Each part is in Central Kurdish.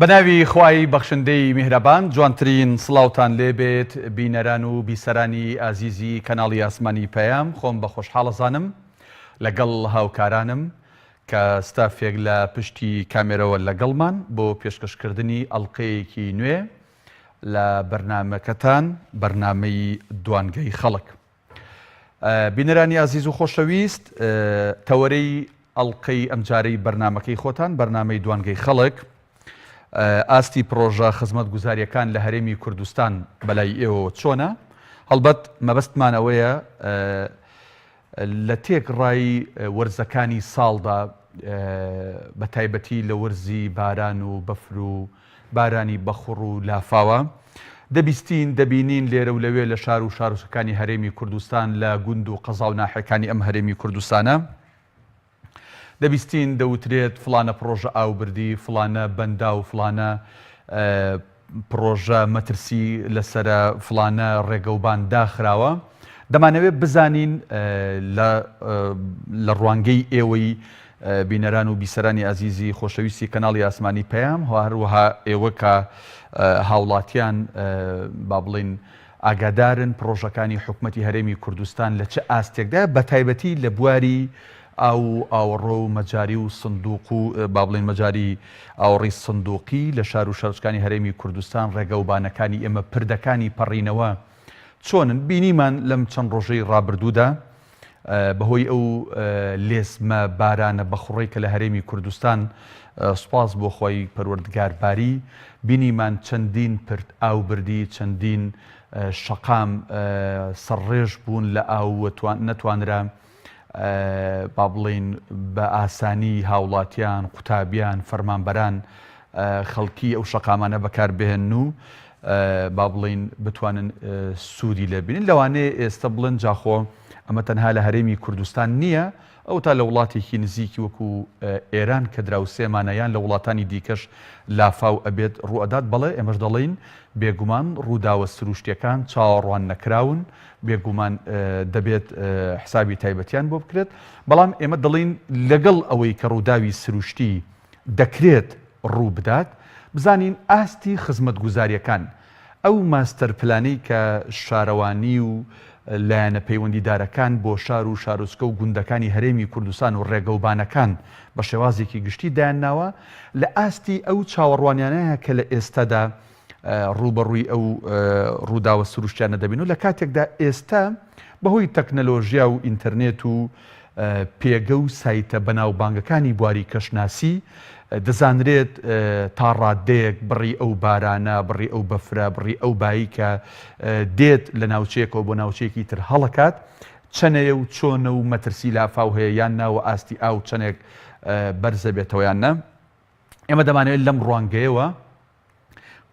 بەناوی خوای بەخشندەی میهرەبان جوانترین سڵاوتان لێبێت بینەران و بیسەرانی ئازیزی کەناڵی ئاسمانی پەیام خۆم بە خۆشحاڵەزانم لەگەڵ هاوکارانم کە ستافێک لە پشتی کامێرەوە لەگەڵمان بۆ پێشکەشکردنی ئەڵقەیەکی نوێ لە بەرنامەکەتان بەرنامەی دوانگەی خەڵک. بینەرانی ئازیز و خۆشەویست تەوەرەی ئەڵلقەی ئەمجارەی بەرنمەکەی خۆتان بەرنمەی دوانگەی خەڵک ئاستی پرۆژە خزمەت گوزاریەکان لە هەرێمی کوردستان بەلای ئێوە چۆنە هەڵبەت مەبەستمانەوەیە لە تێکڕای وەرزەکانی ساڵدا بە تایبەتی لە وەرزی باران و بەفر و بارانی بەخوڕ و لافاوە دەبیستین دەبینین لێرە و لەوێ لە شار و شارۆچکەکانی هەرێمی کوردستان لە گوند و قەزا و ناحیەکانی ئەم هەرێمی کوردستانە دەبیستین دەوترێت فڵانە پڕۆژە ئاو بردی، فڵانە بەنداو، فڵانە پڕۆژە مەترسی لەسەرە، فڵانە ڕێگەوبان داخراوە. دەمانەوێت بزانین لە ڕوانگەی ئێوەی بینەران و بیسەرانی ئازیزی خۆشەویستی کەناڵی ئاسمانی پەیام، هەروەها ئێوە کە هاوڵاتیان با بڵێین ئاگادارن پڕۆژەکانی حکومەتی هەرێمی کوردستان لە چ ئاستێکدایە بەتایبەتی لە بواری ئاو و ئاوەڕۆ و مەجاری و سندوق و با بڵێین مەجاری ئاوەڕی سندوقی لە شار و شارۆچکانی هەرێمی کوردستان ڕێگەوبانەکانی ئێمە پردەکانی پەڕینەوە چۆنن بینیمان لەم چەند ڕۆژەی ڕابردوودا بەهۆی ئەو لێزمە بارانە بەخوڕەی کە لە هەرێمی کوردستان سوپاس بۆ خوای پەروەردگار باری، بینیمان چەندین پرد ئاو بردی، چەندین شەقام سەرڕێژ بوون لە ئاو و نەتوانرا با بڵێین بە ئاسانی هاوڵاتیان، قوتابیان، فەرمانبەران، خەڵکی ئەو شەقامانە بەکار بهێنن و با بڵێین بتوانن سوودی لێ ببینن. لەوانەیە ئێستە بڵێن جاخۆ ئەمە تەنها لە هەرێمی کوردستان نییە، ئەوەتا لە وڵاتێکی نزیکی وەکو ئێران کە دراوسێمانە یان لە وڵاتانی دیکەش لافاو ئەبێت ڕووئەدات، بەڵێ ئێمەش دەڵێین بێگومان ڕووداوە سروشتیەکان چاوەڕوان نەکراون، بێگومان دەبێت حسابی تایبەتیان بۆ بکرێت، بەڵام ئێمە دەڵێین لەگەڵ ئەوەی کە ڕووداوی سروشتی دەکرێت ڕوو بدات، بزانین ئاستی خزمەتگوزارییەکان، ئەو ماستەر پلانەی کە شارەوانی و لایەنە پەیوەندیدارەکان بۆ شار و شارۆچکە و گوندەکانی هەرێمی کوردستان و ڕێگەوبانەکان بە شێوازێکی گشتی دایانناوە، لە ئاستی ئەو چاوەڕوانیانەیە کە لە ئێستادا ڕووبەڕووی ئەو ڕووداوە سروشتیانە دەبین و لە کاتێکدا ئێستا بەهۆی تەکنەلۆژیا و ئینتەرنێت و پێگە و سایتە بەناوبانگەکانی بواری کەشناسی دەزانرێت تا ڕاددەیەک بڕی ئەو بارانە، بڕی ئەو بەفرە، بڕی ئەو بایی کە دێت لە ناوچەیەکەوە بۆ ناوچەیەکی تر هەڵەکات چەنەیە و چۆنە و مەترسی لافاو هەیە یان نا و ئاستی ئاو چەندێک بەرزەبێتەوە یان نا. ئێمە دەمانەوێت لەم ڕوانگەیەوە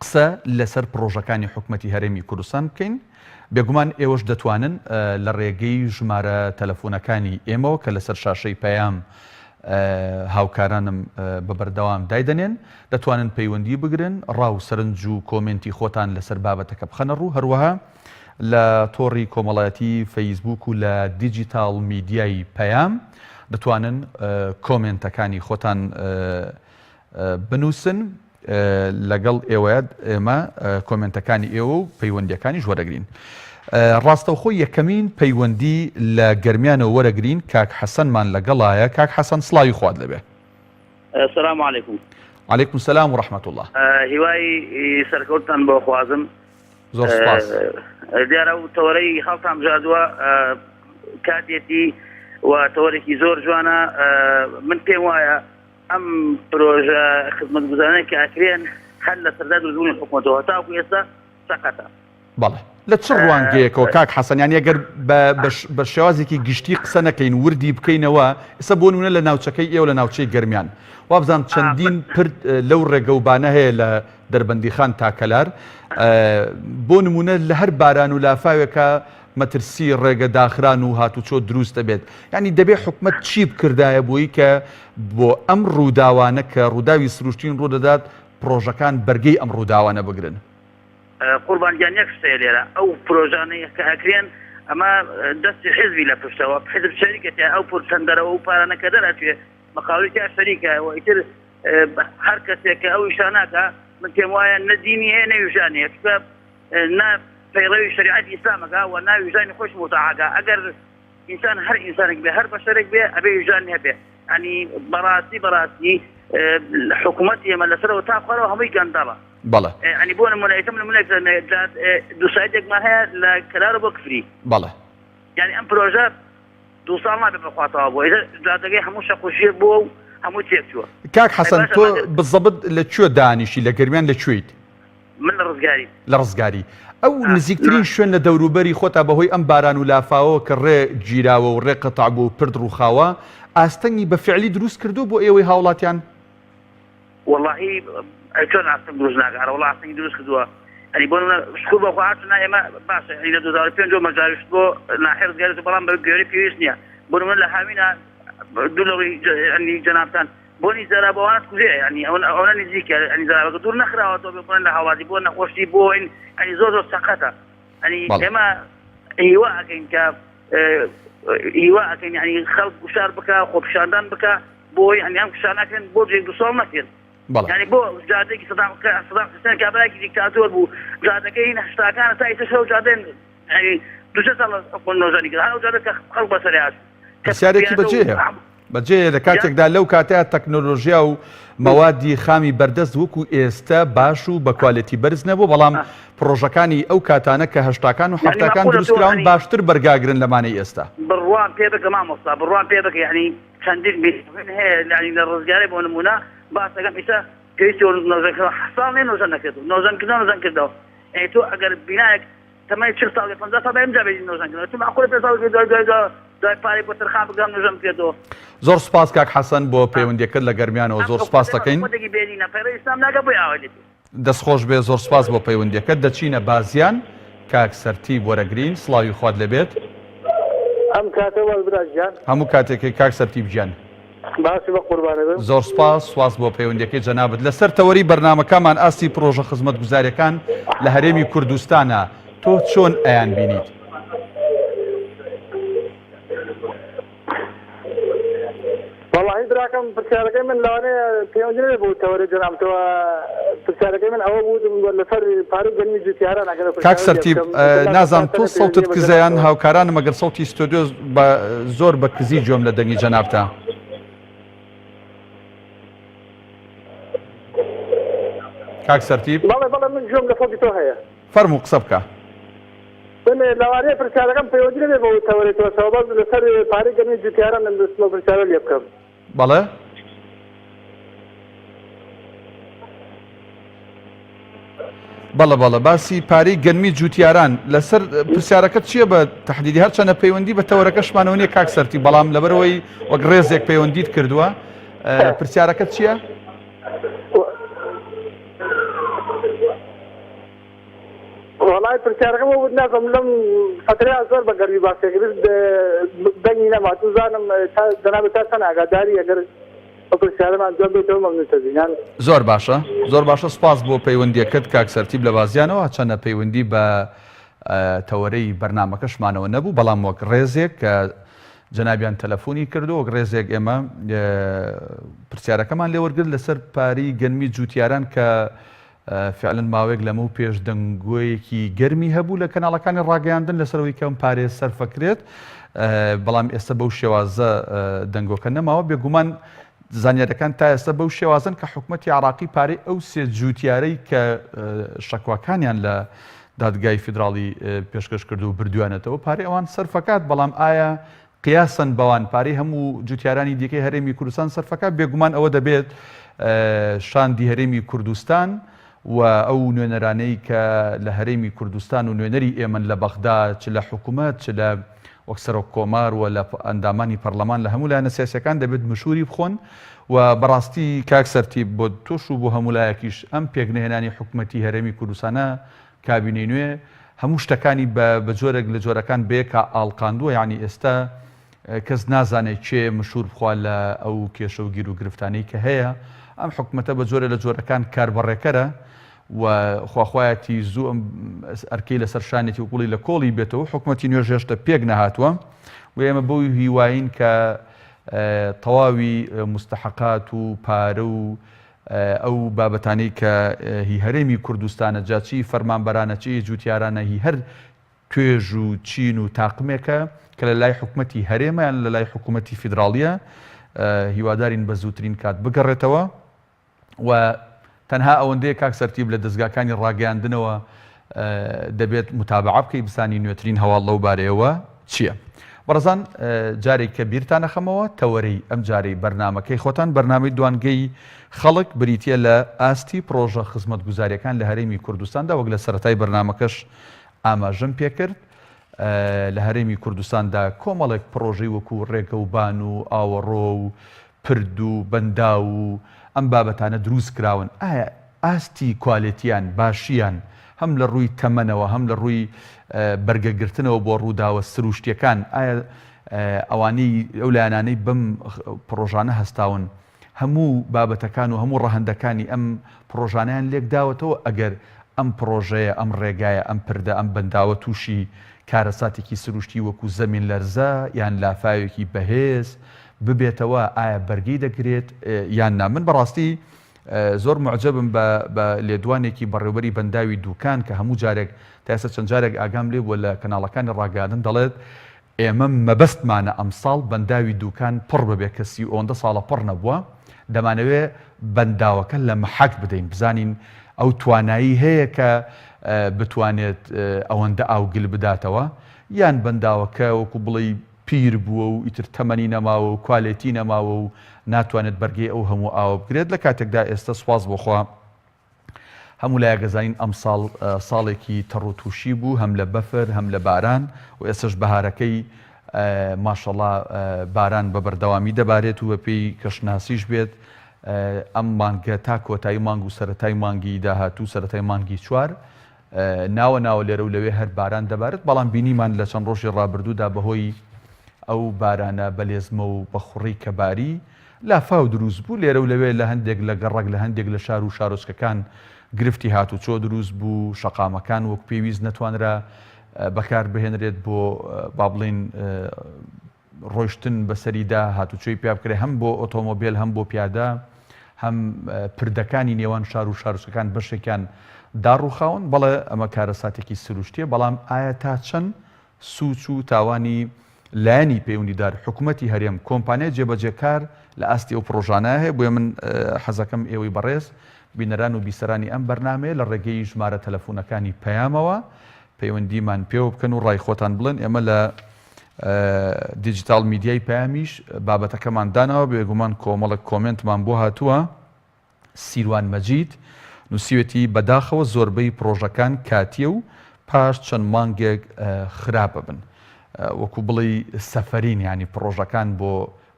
قسە لەسەر پڕۆژەکانی حکومەتی هەرێمی کوردستان بکەین، بێگومان ئێوەش دەتوانن لە ڕێگەی ژمارە تەلەفۆنەکانی ئێمەوە کە لەسەر شاشەی پەیام هاوکارانم بە بەردەوام دایدەنێن دەتوانن پەیوەندی بگرن، ڕا و سەرنج و کۆمێنتی خۆتان لەسەر بابەتەکە بخەنە ڕوو، هەروەها لە تۆڕی کۆمەڵایەتی فەیسبووک و لە دیجیتاڵ میدیای پەیام دەتوانن کۆمێنتەکانی خۆتان بنووسن. لەگەڵ ئێوەیە ئێمە کۆمێنتەکانی ئێوە و پەیوەندیەکانیش وەرەگرین. ڕاستەوخۆ یەکەمین پەیوەندی لە گەرمیانەوە وەرەگرین کاک حەسەنمان لەگەڵایە کاک حەسەن سڵاوی خوات لەبێ. سلام علیکم. علیکم سلام و رحمت اللە. هیوای سەرکەوتتان بۆ خوازم. زۆر سپاس. دیارە و تەوەرەی هەڵتان بژاردووە کاتێتی و تەوەرێکی زۆر جوانە من پێم وایە ئەم پرۆژە خزمەتگوزارانەی کە ئەکرێن هەر لە سەرەتای دروستبوونی حکومەتەوە هەتاوەکو ئێستا سەقەتە. بەڵێ لە چ ڕوانگەیەکەوە کاک حەسەن یانی ئەگەر بە شێوازێکی گشتی قسە نەکەین وردی بکەینەوە ئێستا بۆ نمونە لە ناوچەکەی ئێوە لە ناوچەی گەرمیان وابزانم چەندین پرد لەو ڕێگەوبانە هەیە لە دەربەندیخان تا کەلار بۆ نمونە لە هەر باران و لافاوێکە مەترسی ڕێگە داخران و هاتوچۆ دروست دەبێت یعنی دەبێت حکومەت چی بکردایە بۆی کە بۆ ئەم ڕووداوانە کە ڕووداوی سروشتین ڕوودەدات پڕۆژەکان بەرگەی ئەم ڕووداوانە بگرن؟ قوربان گیان یەک شت هەیە لێرە ئەو پرۆژانەی کە ئەکرێن ئەمە دەستی حیزبی لە پشتەوە حیزب شەریکە تیا ئەو پرتەندەرەوە و پارانە کە دەرئەچێ مقاولی تیا شەریکە و ئیتر. هەر کەسێک کە ئەو ئیشە ناکا من پێم وایە نە دینی هەیە نە ویژدانی هەیە چونکە نە پەیڕەوی شەریعەتی ئیسلام ئەکا و نە ویژدانی خۆش موتاعەکا ئەگەر ئینسان هەر ئینسانێک بێ هەر بەشەرێک بێ ئەبێ ویژدانی هەبێ ئەنی بەڕاستی بەڕاستی حکوومەت ئێمە لەسەرەوە تا خوارەوە هەمووی گەندەڵە بەڵێ ئەنی بۆ نمونە ئێستا من نمونەیەک دووسایتێکمان هەیە لە کەلارە بۆ کفری بەڵێ یعنی ئەم پرۆژە دوو ساڵ نابێ بەخوا تەواو بووە ئیتر جادەکەی هەموو شەق و ژێر بووە و هەموو تێک چووە. کاک حەسەن باشە تۆ مادەم بزەبت لە کوێ دانیشی لە گەرمیان لە کوێیت؟ من لە ڕزگاریم. لە ڕزگاری. ئەو ئا نزیکترین نا. شوێن لە دەوروبەری خۆتا بەهۆی ئەم باران و لافاوەوە کە ڕێ گیراوە و ڕێ قەتع بووە و پرد ڕووخاوە ئاستەنگی بە فعلی دروست کردووە بۆ ئێوەی هاوڵاتیان؟ وەڵاهی ئەی چۆن ئاستەنگ دروست ناکا ئەرە وەڵا ئاستەنگی دروست کردووە ئەنی بۆ نمونە شکور بۆ خوا هەرچەندە ئێمە باشە ئەنی لە 2005 بۆ مەجاویشت بۆ ناحیە ڕزگاری بوو بەڵام بە گوێرەی پێویست نییە بۆ نمونە لە هاوینە دوو لە ڕووی ئەنی جەنابتان بۆنی زەرابەوانت کوژێ ئەنی ئەوە ئەوە نزیکە ئەنی زەرابەکە دوور نەخراوەتەوە بێ بڵێن لە هاوڵاتی بۆ نەخۆشی بۆ ئەین ئەنی زۆر زۆر سەقەتە ئەنی بەڵێ. ئێمە هیوا ئەکەین کە هیوا ئەکەین یعنی خەڵک گوشار بکە خۆپیشاندان بکە بۆی یعنی ئەم گوشار ناکرێن بۆ یەک دوو ساڵ نەکرێن بەڵێ. یعنی بۆ جادەیەکی سەدام سەدام حوسێن کابرایەکی دیکتاتۆر بوو جادەکەی هین هەشتاکانە تا ئیستا ئەو جادەیە یعنی دوو سێ ساڵ حکومەت نۆژەنی کرد هەر ئەو جادە کە خەڵک بەسەری هات کە پرسیارێکی پیادە و بەجێیە بەجێیە لە جا کاتێکدا لەو کاتەیا تەکنۆلۆژیا و مەوادی خامی بەردەست وەکو ئێستە باش و بە کوالێتی بەرز نەبوو بەڵام پڕۆژەکانی ئەو کاتانە کە هەشتاکان و یعنی حەفتاکان مەعقولە دروست تۆ کراون یعنی باشتر بەرگاگرن لەمانەی ئێستا. بڕوام پێ بکە مامۆستا بڕوام پێ بکە یعنی چەندین بیرکردن هەیە یعنی لە ڕزگاری بۆ نمونە باس دەکەم ئیستا پێویستی بە نۆژەن کردنەوە ساڵ نیە نۆژەن نەکرێتەوە نۆژەن کردنەوە نۆژەن کردەوە یعنی تۆ ئەگەر بینایەک تەمەنی 40 ساڵ 50 ساڵ بێ ئەمجا بێ نۆژەن کردنەوە تۆ معقولە پێ ساڵ دوای دوای دوای دوای پارەی بۆ تەرخان بکەم نۆژەن بکرێتەوە زۆر سوپاس کاک حەسەن بۆ پەیوەندیەکەت لە گەرمیانەوە ئەم زۆر سوپاست حکومەتە دەکەین. حکومەتێکی بێدینە پەیڕەوی ئیسلام ناکا بۆیە ئاوای لێ دێ. دەست خۆش بێ زۆر سوپاس بۆ پەیوەندیەکەت دەچینە بازیان کاک سەرتیپ وەرەگرین سڵاوی خوات لێبێت. ئەم کاتە باش برا گیان. هەموو کاتێکەی کاک سەرتیپ گیان. باشی بە قوربانت بم. زۆر سوپاس سوپاس بۆ پەیوەندیەکەی جەنابت لەسەر تەوەری بەرنامەکەمان ئاستی پرۆژە خزمەتگوزاریەکان لە هەرێمی کوردستانە تۆ چۆن ئەیان بینیت؟ وەڵاهی براکەم پرسیارەکەی من لەوانەیە پەیوەندی نەبێ بەو تەوەرەی جەنابتەوە پرسیارەکەی من ئەوە بوو لەسەر پارەی گەنمی جوتیاران ئەگەر ئەو کاک پرسیارە لێ سەرتیپ بکەم ئیتر نازانم نازانم تا تۆ چەندە سەوتت پەیوەندییە بە کزە یان جەنابتەوە. هاوکارانم ئەگەر سەوتی ستۆدیۆ بە زۆر بە کزی گوێم لە دەنگی جەنابتە. کاک سەرتیپ. بەڵێ بەڵێ من گوێم لە سەوتی تۆ هەیە. فەرموو قسە بکە. من لەوانەیە پرسیارەکەم پەیوەندی نەبێ بەو تەوەرەی تۆشەوە بەس لەسەر پارەی گەنمی جوتیاران دەمویست ئەو پرسیارە لێ بکەم. بەڵێ. بەڵێ بەڵێ باسی پارەی گەنمی جوتیاران لەسەر پرسیارەکەت چییە بە تەحدیدی هەرچەنە پەیوەندی بە تەوەرەکەشمانەوە نییە کاک سەرتی بەڵام لەبەرەوەی وەک ڕێزێک پەیوەندیت کردووە پرسیارەکەت چییە؟ وەڵای پرسیارەکەم ئەوە بوو نازم لەم فترەیە زۆر بە گەرمی باسی کرد دەنگی نەما توزانم تا جەنابت تا چەند ئاگاداری ئەگەر ئەو پرسیارەمان جواب بێتەوە مەمنون تەبین یان زۆر باشە زۆر باشە سوپاس بۆ پەیوەندیەکەت کاک سەرتیپ لە بازیانەوە چەنە پەیوەندی بە تەوەرەی بەرنامەکەشمانەوە نەبوو بەڵام وەک ڕێزێک کە جەنابیان تەلەفۆنی کردو وەک ڕێزێک ئێمە پرسیارەکەمان لێوەرگرت لەسەر پارەی گەنمی جوتیاران کە فعلەن ماوەیەک لەمەو پێش دەنگۆیەکی گەرمی هەبوو لە کەناڵەکانی ڕاگەیاندن لەسەر ئەوەی کە ئەم پارەیە سەرفەکرێت بەڵام ئێستا بەو شێوازە دەنگۆکە نەماوە بێگومان زانیارەکان تا ئێستا بەو شێوازن کە حکوومەتی عراقی پارەی ئەو سێ جووتیارەی کە شەکواکانیان لە دادگای فیدراڵی پێشکەش کرد و بردویانەتەوە پارەی ئەوان سەرفەکات بەڵام ئایا قیاسەن بەوان پارەی هەموو جوتیارانی دیکەی هەرێمی کوردستان سەرفەکا، بێگومان ئەوە دەبێت شاندی هەرێمی کوردستان و ئەو نوێنەرانەی کە لە هەرێمی کوردستان و نوێنەری ئێمەن لە بەغدا چ لە حکومەت چ لە وەک سەرۆک کۆمار و لە ئەندامانی پەرلەمان لە هەموو لایەنە سیاسیەکان دەبێت مشوری بخۆن و بەڕاستی کاک سەرتیپ بۆ تۆش و بۆ هەموو لایەکیش ئەم پێکنەهێنانی حکومەتی هەرێمی کوردستانە کابینەی نوێ هەموو شتەکانی بە بە جۆرێک لە جۆرەکان بەیەکا ئاڵقاندووە یانی ئێستا کەس نازانێت کێ مشوور بخوا لە ئەو کێشە و گیر و گرفتانەی کە هەیە ئەم حکومەتە بە جۆرە لە جۆرەکان کاربەڕێکەرە و خواخوایەتی زوو ئەم ئەرکەی لەسەر شانێتی و گوڵی لە کۆڵی بێتەوە حکومەتی نوێژ هێشتا پێک نەهاتووە و ئێمە بەو هیواین کە. تەواوی موستەحەقات و پارە و ئەو بابەتانەی کە هی هەرێمی کوردستانە جا چی فەرمانبەرانە چی جوتیارانە هی هەر توێژ و چین و تاقمێکە کە لە لای حکومەتی هەرێمە یان لە لای حکومەتی فیدراڵیە هیوادارین بە زووترین کات بگەڕێتەوە و تەنها ئەوەندەیە کاک سەرتیپ لە دەزگاکانی ڕاگەیاندنەوە دەبێت متابعە بکەی بزانی نوێترین هەواڵ لەو بارەیەوە چییە. بەڕێزان جارێک کە بیرتان ئەخەمەوە تەوەرەی ئەم جارەی بەرنامەکەی خۆتان بەرنامەی دوانگەی خەڵک بریتییە لە ئاستی پڕۆژە خزمەتگوزاریەکان لە هەرێمی کوردستاندا وەک لە سەرەتای بەرنامەکەش ئاماژەم پێکرد لە هەرێمی کوردستاندا کۆمەڵێک پڕۆژەی وەکو ڕێگەوبان و ئاوەڕۆ و پرد و بەنداو و ئەم بابەتانە دروست کراون، ئایا ئاستی کوالێتییان، باشییان هەم لە ڕووی تەمەنەوە هەم لە ڕووی بەرگەگرتنەوە بۆ ڕووداوە سروشتییەکان، ئایا ئەوانەی ئەو لایەنانەی بەم پڕۆژانە هەستاون هەموو بابەتەکان و هەموو ڕەهەندەکانی ئەم پڕۆژانەیان لێک داوەتەوە، ئەگەر ئەم پڕۆژەیە، ئەم ڕێگایە، ئەم پردە، ئەم بەنداوە تووشی کارەساتێکی سروشتی وەکوو زەمینلەرزە یان لافاوێکی بەهێز ببێتەوە ئایا بەرگەی دەگرێت یان نا؟ من بەڕاستی زۆر موعجەبم بە بە لێدوانێکی بەڕێوبەری بەنداوی دوکان کە هەموو جارێک تا ئێستا چەند جارێک ئاگام لێ بووە لە کەناڵەکانی ڕاگەیاندن دەڵێت ئێمە مەبەستمانە ئەمساڵ بەنداوی دوکان پڕ ببێت کە سی ئەوەندە ساڵە پڕ نەبووە دەمانەوێ بەنداوەکە لە محەک بدەین بزانین ئەو توانایی هەیە کە بتوانێت ئەوەندە ئاو گل بداتەوە یان بەنداوەکە وەکو بڵێی پیر بووە و ئیتر تەمەنی نەماوە و کوالێتی نەماوە و ناتوانێت بەرگەی ئەو هەموو ئاوە بگرێت لە کاتێکدا ئێستا سوپاس بۆ خوا هەموو لایەک ئەزانین ئەمساڵ ساڵێکی تەڕ و تووشی بوو هەم لە بەفر هەم لە باران و ئێستش بەهارەکەی ماشەڵا باران بە بەردەوامی دەبارێت و بەپێی کەشناسیش بێت ئەم مانگە تا کۆتایی مانگ و سەرەتای مانگی داهاتوو سەرەتای مانگی چوار ناوە ناوە لێرە و لەوێ هەر باران دەبارێت، بەڵام بینیمان لە چەند ڕۆژی ڕابردوودا بەهۆی ئەو بارانە بەلێزمە و بەخوڕی کە باری، لافاو دروست بوو، لێرە و لەوێ لە هەندێک لە گەڕەک، لە هەندێک لە شار و شارۆچکەکان گرفتی هاتوچۆ دروست بوو، شەقامەکان وەک پێویست نەتوانرا بەکار بهێنرێت بۆ با بڵێین ڕۆیشتن بەسەریدا هاتوچۆی پیا بکرێت هەم بۆ ئۆتۆمۆبێل هەم بۆ پیادە هەم پردەکانی نێوان شار و شارۆچکەکان بەشێکیان داڕووخاون بەڵێ ئەمە کارەساتێکی سروشتیە بەڵام ئایا تا چەند سوچ و تاوانی لایەنی پەیوەندیدار حکوومەتی هەرێم کۆمپانیای جێبەجێکار لە ئاستی ئەو پڕۆژانە هەیە بۆیە من حەزەکەم ئێوەی بەڕێز بینەران و بیسەرانی ئەم بەرنامەیە لە ڕێگەی ژمارە تەلەفۆنەکانی پەیامەوە پەیوەندیمان پێوە بکەن و ڕای خۆتان بڵێن ئێمە لە دیجیتاڵ میدیای پەیامیش بابەتەکەمان داناوە، بێگومان کۆمەڵێک کۆمێنتمان بۆ هاتووە. سیروان مەجید نووسیوێتی، بەداخەوە زۆربەی پڕۆژەکان کاتییە و پاش چەند مانگێک خراپ ئەبن. وەکو بڵێی سەفەرین یانی پڕۆژەکان بۆ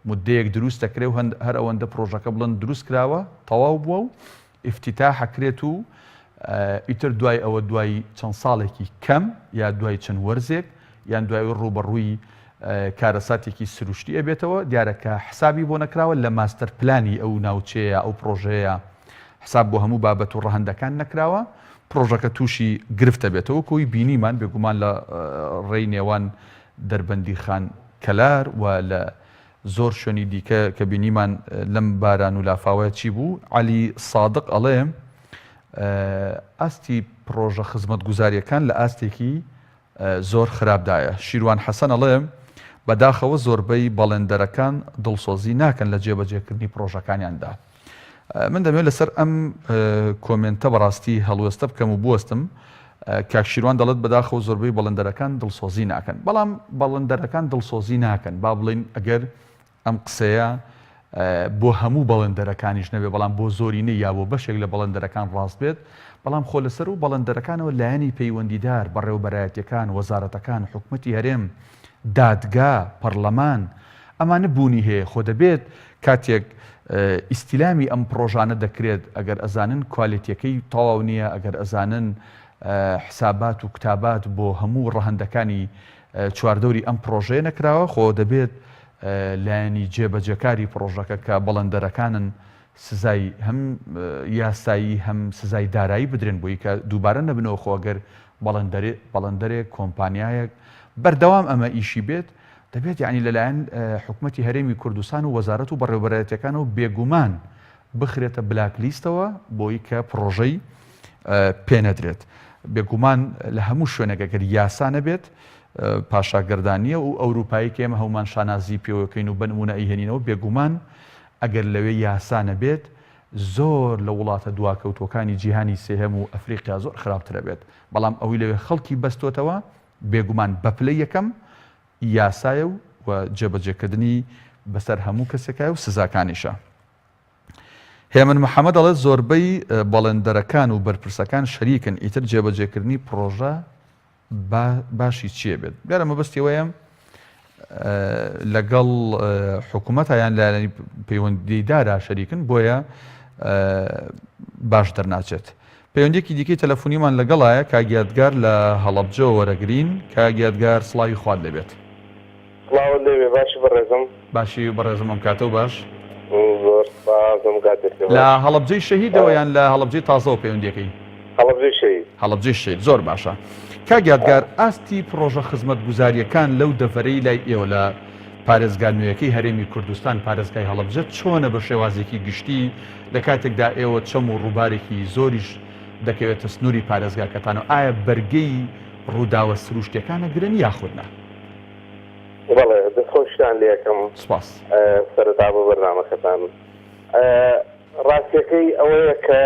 موددەیەک دروست دەکرێ و هەر ئەوەندە پڕۆژەکە بڵێن دروست کراوە تەواو بووە و ئیفتیتاح ئەکرێت و ئیتر دوای ئەوە دوای چەند ساڵێکی کەم یا دوای چەند وەرزێک یان دوای ئەوەی ڕووبەڕووی کارەساتێکی سروشتی ئەبێتەوە دیارە کە حسابی بۆ نەکراوە لە ماستەر پلانی ئەو ناوچەیە ئەو پڕۆژەیە حساب بۆ هەموو بابەت و ڕەهەندەکان نەکراوە پڕۆژەکە تووشی گرفت دەبێتەوە کۆی بینیمان بێگومان لە ڕێی نێوان دەربەندیخان کەلار و لە زۆر شوێنی دیکە کە بینیمان لەم باران و لافاوە چی بوو، عەلی سادق ئەڵێ، ئاستی پڕۆژە خزمەتگوزارییەکان لە ئاستێکی زۆر خراپدایە. شیروان حەسەن ئەڵێ، بەداخەوە زۆربەی بەڵێندەرەکان دڵسۆزی ناکەن لە جێبەجێکردنی پڕۆژەکانیاندا. من دەمەوێت لەسەر ئەم کۆمێنتە بەڕاستی هەڵوێستە بکەم و بوەستم. کاک شیروان دەڵێت بەداخەوە زۆربەی بەڵێندەرەکان دڵسۆزی ناکەن. بەڵام بەڵێندەرەکان دڵسۆزی ناکەن، با بڵێین ئەگەر ئەم قسەیە بۆ هەموو بەڵێندەرەکانیش نەبێت، بەڵام بۆ زۆرینەی یا بۆ بەشێک لە بەڵێندەرەکان ڕاست بێت، بەڵام خۆ لەسەر و بەڵێندەرەکانەوە لایەنی پەیوەندیدار، بەڕێوەبەرایەتیەکان، وەزارەتەکان، حکومەتی هەرێم، دادگا، پەڕلەمان، ئەمانە بوونی هەیە، خۆ دەبێت کاتێک ئیستیلامی ئەم پڕۆژانە دەکرێت ئەگەر ئەزانن کوالێتیەکەی تەواو نییە، ئەگەر ئەزانن حسابات و کتابات بۆ هەموو ڕەهەندەکانی چواردەوری ئەم پڕۆژەیە نەکراوە، خۆ دەبێت لایەنی جێبەجێکاری پڕۆژەکە کە بەڵێندەرەکانن سزای هەم یاسایی هەم سزای دارایی بدرێن بۆی کە دووبارە نەبنەوە، خۆ ئەگەر بەڵێندەرێک، کۆمپانیایەک بەردەوام ئەمە ئیشی بێت. دەبێت یانی لەلایەن حکومەتی هەرێمی کوردستان و وەزارەت و بەڕێوەبەرایەتیەکانەوە بێگومان بخرێتە بلاک لیستەوە بۆی کە پڕۆژەی پێنەدرێت. بێگومان لە هەموو شوێنێک ئەگەر یاسا نەبێت پاشاگەردانیە و ئەوروپایی کە ئێمە هەموومان شانازی پێوەکەین و بەنمونە ئەیهێنینەوە بێگومان ئەگەر لەوێ یاسا نەبێت زۆر لە وڵاتە دواکەوتووەکانی جیهانی سێهەم و ئەفریقیا زۆر خراپترە بێت بەڵام ئەوی لەوێ خەڵکی بەستۆتەوە بێگومان بە پلەی یەکەم یاسایە و و جێبەجێکردنی بەسەر هەموو کەسێکایە و سزاکانیشە. هێمن محەمەد دەڵێت زۆربەی بەڵێندەرەکان و بەرپرسەکان شەریکن ئیتر جێبەجێکردنی پڕۆژە باشی چییە بێت دیارە مەبەستی ئەوەیە لەگەڵ حکوومەتە یان لایەنی پەیوەندیدارا شەریکن بۆیە باش دەرناچێت. پەیوەندیەکی دیکەی تەلەفونیمان لەگەڵایە کاک یادگار لە هەڵەبجەوە وەرەگرین کاک یادگار سڵاوی خوات لێبێت. سڵاوت لێبێ باشی بەڕێزم. باشی بەڕێزم ئەم کاتەو باش. زۆر سپاس ئەم کاتێکت باش. لە هەڵەبجەی شەهیدەوە یان لە هەڵەبجەی تازەوە پەیوەندیەکەی؟ هەڵەبجەی شەهید. هەڵەبجەی شەهید زۆر باشە. کاک یادگار ئاستی پڕۆژە خزمەتگوزاریەکان لەو دەڤەرەی لای ئێوە لە پارێزگا نوێیەکەی هەرێمی کوردستان پارێزگای هەڵەبجە چۆنە بە شێوازێکی گشتی لە کاتێکدا ئێوە چەم و ڕووبارێکی زۆریش دەکەوێتە سنووری پارێزگاکەتانەوە ئایا بەرگەی ڕووداوە سروشتیەکان ئەگرن یاخود نا؟ بەڵێ دەستخۆشیتان لێ ئەکەم سپاس. سەرەتا بۆ بەرنامەکەتان. ڕاستیەکەی ئەوەیە کە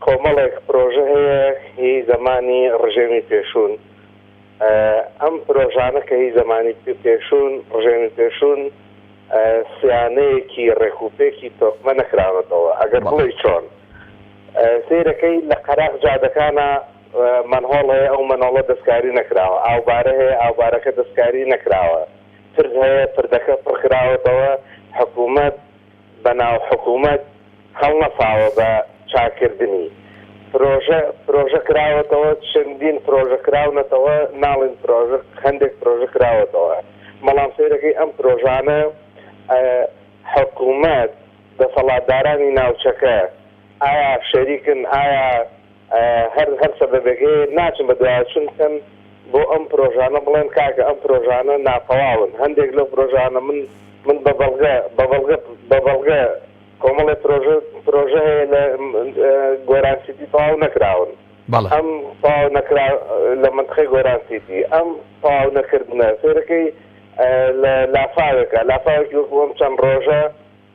کۆمەڵێک پرۆژە هەیە هی زەمانی ڕژێمی پێشوون ئەم پرۆژانە کە هی زەمانی پێشوون ڕژێمی پێشوون سیانەیەکی ڕێکوپێکی تۆکمە نەکراونەتەوە ئەگەر بڵێی چۆن سەیرەکەی لە قەراخ جادەکانا مەنهۆڵ هەیە ئەو مەنۆڵە دەستکاری نەکراوە، ئاوبارە هەیە ئاوبارەکە دەستکاری نەکراوە، پرد هەیە پردەکە پڕکراوەتەوە، حکومەت بەناو حکومەت هەڵنەساوە بە چاککردنی. پرۆژە پرۆژە کراوەتەوە چەندین پرۆژە کراونەتەوە ناڵێین پرۆژە هەندێک پرۆژە کراوەتەوە بەڵام سەیرەکەی ئەم پرۆژانە حکومەت دەسەڵاتدارانی ناوچەکە ئایا شەریکن ئایا هەر هەر سەبەبێک هەیە ناچن بەدواداچوون بکەن بۆ ئەم پرۆژانە بڵێن کاکە ئەم پرۆژانە ناتەواون هەندێک لەو پرۆژانە من من بە بەڵگە بە بەڵگە بە بەڵگە کۆمەڵێ پرۆژە پرۆژە هەیە لە گۆران سیتی تەواو نەکراون بەڵێ. ئەم تەواو نەکرا لە مەنتقەی گۆران سیتی ئەم تەواو نەکردنە سەیرەکەی لە لافاوێکە لافاوێکی وەکو ئەم چەند ڕۆژە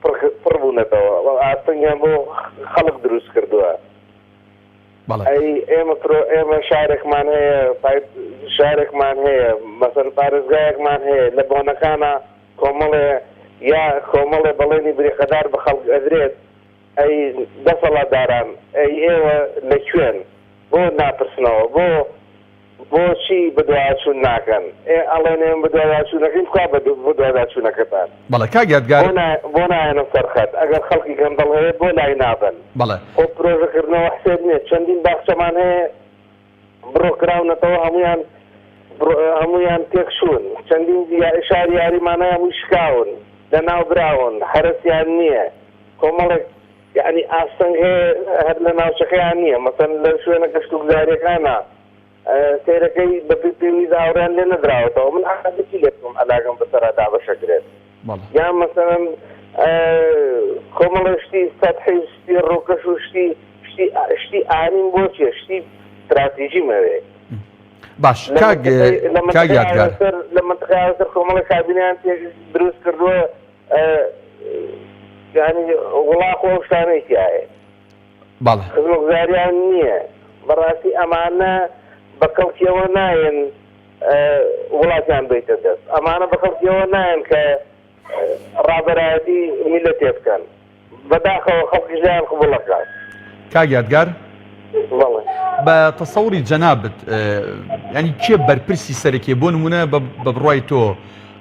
پڕ پڕ بوونەتەوە و ئاستەنگیان بۆ خەڵک دروست کردووە. بەڵێ. ئەی ئێمە پرۆ ئێمە شارێکمان هەیە پای شارێکمان هەیە مەسەن پارێزگایەکمان هەیە لە بۆنەکانا کۆمەڵێ یا کۆمەڵێ بەڵێنی بریقەدار بە خەڵک ئەدرێت ئەی دەسەڵاتداران ئەی ئێوە لە کوێن بۆ ناپرسنەوە بۆ بۆچی بەدواداچوون ناکەن؟ ئێ ئەڵێن ئێمە بەدواداچوونەکەین کوا بەدواداچوونەکەتان؟ بەڵێ کاک یادگار. بۆ نا بۆ نایەنە سەر خەت؟ ئەگەر خەڵکی گەندەڵ هەیە بۆ لای نابەن؟ بەڵێ. خۆ پرۆژە کردنەوە حسێب نیە چەندین باخچەمان هەیە بڕۆ کراونەتەوە هەموویان بڕۆ هەموویان تێک چوون چەندین شاری یاریمان هەیە هەمووی شکاون لەناو براون هەرەسیان نیە کۆمەڵێک یەعنی ئاستەنگ هەیە هەر لە ناوچەکەیان نییە مەسەن لە شوێنە گەشتوگوزاریەکانا سەیرەکەی بە پێی پێویست ئاوڕیان لێ نەدراوەتەوە من ئاخر چی لێ بکەم عەلاگەم بەسەرا دابەشەکرێت بەڵێ. یان مەسەلەن کۆمەڵێ شتی سەتحی و شتی ڕووکەش و شتی شتی شتی ئانیم بۆ چیە شتی ستراتیژیم ئەوێ باش لە کاک مەنتقەی لە کاک مەنتقەی یادگار ئاوێسەر لە مەنتقەی ئاوێسەر کۆمەڵێ کابینەیان تێ دروست کردووە یانی وڵاخ و ئەو شتانەی تیایە بەڵێ. خزمەتگوزاریان نییە بەڕاستی ئەمانە بە کەڵکیەوە نایەن وڵاتیان بیتە دەست ئەمانە بە کەڵکیەوە نایەن کە ڕابەرایەتی میلەتێ بکەن بەداخەوە خەڵکیش لێیان قبوڵ ئەکات. کاک یادگار بەڵێ. بە تەسەوری جەنابت یانی کێ بەرپرسی سەرەکیە بۆ نمونە بە بڕوای تۆ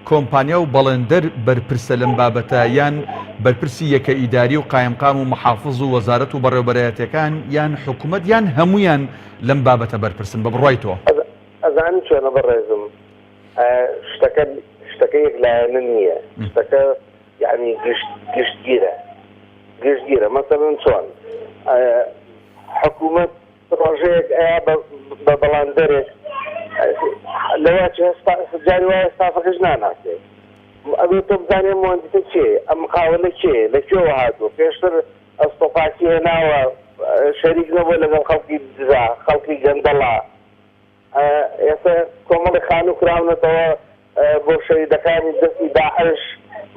کۆمپانیا و بەڵێندەر بەرپرسە لەم بابەتە یان بەرپرسی یەکە ئیداری و قایمقام و محافز و وەزارەت و بەڕێوبەرایەتیەکان یان حکومەت یان هەموویان لەم بابەتە بەرپرسن بە بڕوای تۆ؟ ئەزانی چۆنە بەڕێزم شتەکە شتەکە یەک لایەنە نییە شتەکە یەعنی گشت گشتگیرە گشتگیرە مەسەلەن چۆن حکوومەت پڕۆژەیەک ئەیا بە بە بەڵاندەرێک لەوە چ جاری وایە ستافەکەش ناناسێ. ئەبێ تۆ بزانی ئەم موهەندیسە کێیە، ئەم مقاولە کێیە، لە کوێوە هاتووە، پێشتر ئەستۆپاکی هێناوە، شەریک نەبووە لەگەڵ خەڵکی دزە، خەڵکی گەندەڵە. ئێستا کۆمەڵێک خانوو کراونەتەوە بۆ شەهیدەکانی دەستی داعش،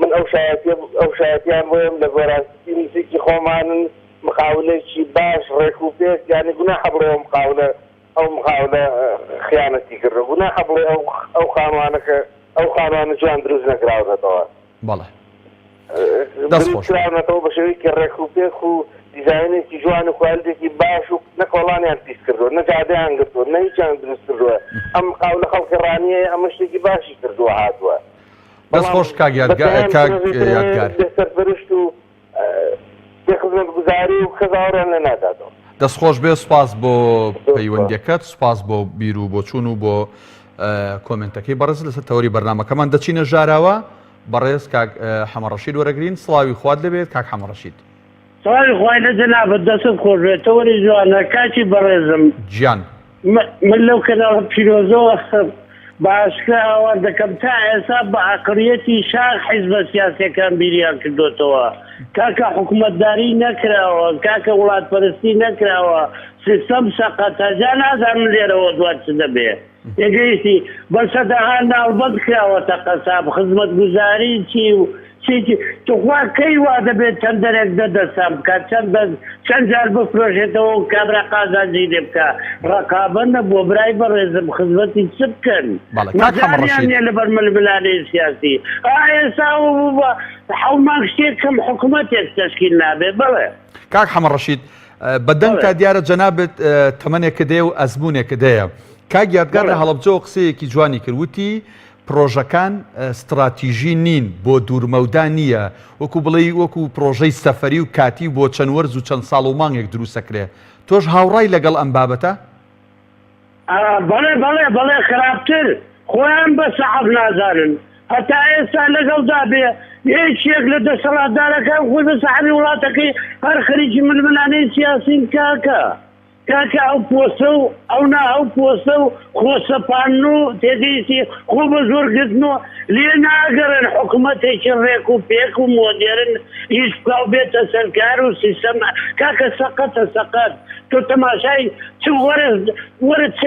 من ئەو شایەتیە ئەو شایەتیان بۆ یەم لە گۆران سیتی نزیکی خۆمانن، مقاولێکی باش ڕێک و پێک، یانی گوناحە بڵێ ئەو مقاولە ئەو مقاولە خیانەتی کردوە، گوناحە بڵێ ئەو ئەو خانوانە کە ئەو خانوانە جوان دروست نەکراونەتەوە. بەڵێ. دەست خۆش. کراونەتەوە بە شێوەیەکی ڕێک و پێک و دیزاینێکی جوان و کوالتێکی باش و نە کۆڵانیان پیس کردووە نە جادەیان گرتووە نە هیچیان دروست کردووە ئەم قاولە خەڵکی ڕانیەیە ئەمە شتێکی باشی کردووە هاتووە دەست خۆش کاک یادگار کاک یادگار سەرپەرشت و بێ خزمەتگوزاری و کەس ئاوڕیان لێ ناداتەوە. دەست خۆش بێ سوپاس بۆ پەیوەندیەکەت سوپاس بۆ بیر و بۆچوون و بۆ کۆمێنتەکەی بەڕێز لەسەر تەوەری بەرنمەکەمان دەچینە ژاراوە بەڕێز کاک حەمەڕەشید وەرەگرین سڵاوی خوات لەبێت کاک حەمەڕەشید. سڵاوی خوای لە جەنابت دەستت خۆش بێت تەوەری جوانە کاکی بەڕێزم. گیان. من لەو کەناڵە پیرۆزەوە بە ئاشکرا هاوار دەکەم تا ئێستا بە عەقڵیەتی شاخ حیزبە سیاسیەکان بیریان کردۆتەوە کاکە حکومەتداری نەکراوە کاکە وڵاتپەرستی نەکراوە سیستەم سەقەتە جا نازانم لێرەوە دوا چ دەبێ. تێگەیشتی بە سەدەها ناڵبەند کراوەتە قەساب خزمەتگوزاری چی و چی چی توخوا کەی وا دەبێت تەندەرێک دە دەستان بکات چەند دەست چەند جار بفرۆشێتەوە و کابرا قازانجی لێ بکا ڕەقابە نەبووە برای بەڕێزم خزمەتی چ بکەن بەڵێ کاک حەمە مەجالیان ڕەشید. نیە لەبەر ململانێی سیاسی ئا ئێستا ئەوە بوو بە حەو مانگ شتێک کەم حکومەتێک تەشکیل نابێ بەڵێ. کاک حەمە ڕەشید بە دەنگتا دیارە جەنابت تەمەنێکت هەیە و ئەزموونێکت هەیە. کاک یادگار لە هەڵەبجەوە قسەیەکی جوانی کرد وتی پرۆژەکان ستڕاتیژی نین بۆ دوورمەودا نییە وەکو بڵێی وەکو پرۆژەی سەفەری و کاتی و بۆ چەند وەرز و چەند ساڵ و مانگێک دروستەکرێ تۆش هاوڕای لەگەڵ ئەم بابەتە؟ بەڵێ بەڵێ بەڵێ خراپتر خۆیان بە سەعب نازانن هەتا ئێستا لەگەڵدا بێ یەکێک لە دەسەڵاتدارەکان خۆی بە سەحبی وڵاتەکەی هەر خەریکی ململانێی سیاسین کاکە کاکە ئەو پۆستە و ئەو نا ئەو پۆستە و خۆ سەپاندن و تێگەیشتی خۆ بە زۆر گرتن و لێ ناگەڕێن حکومەتێکی ڕێک و پێک و مۆدێرن ئیش بکا و بێتە سەرکار و سیستەم کاکە سەقەتە سەقەت تۆ تەماشای چ وەرە وەرە چ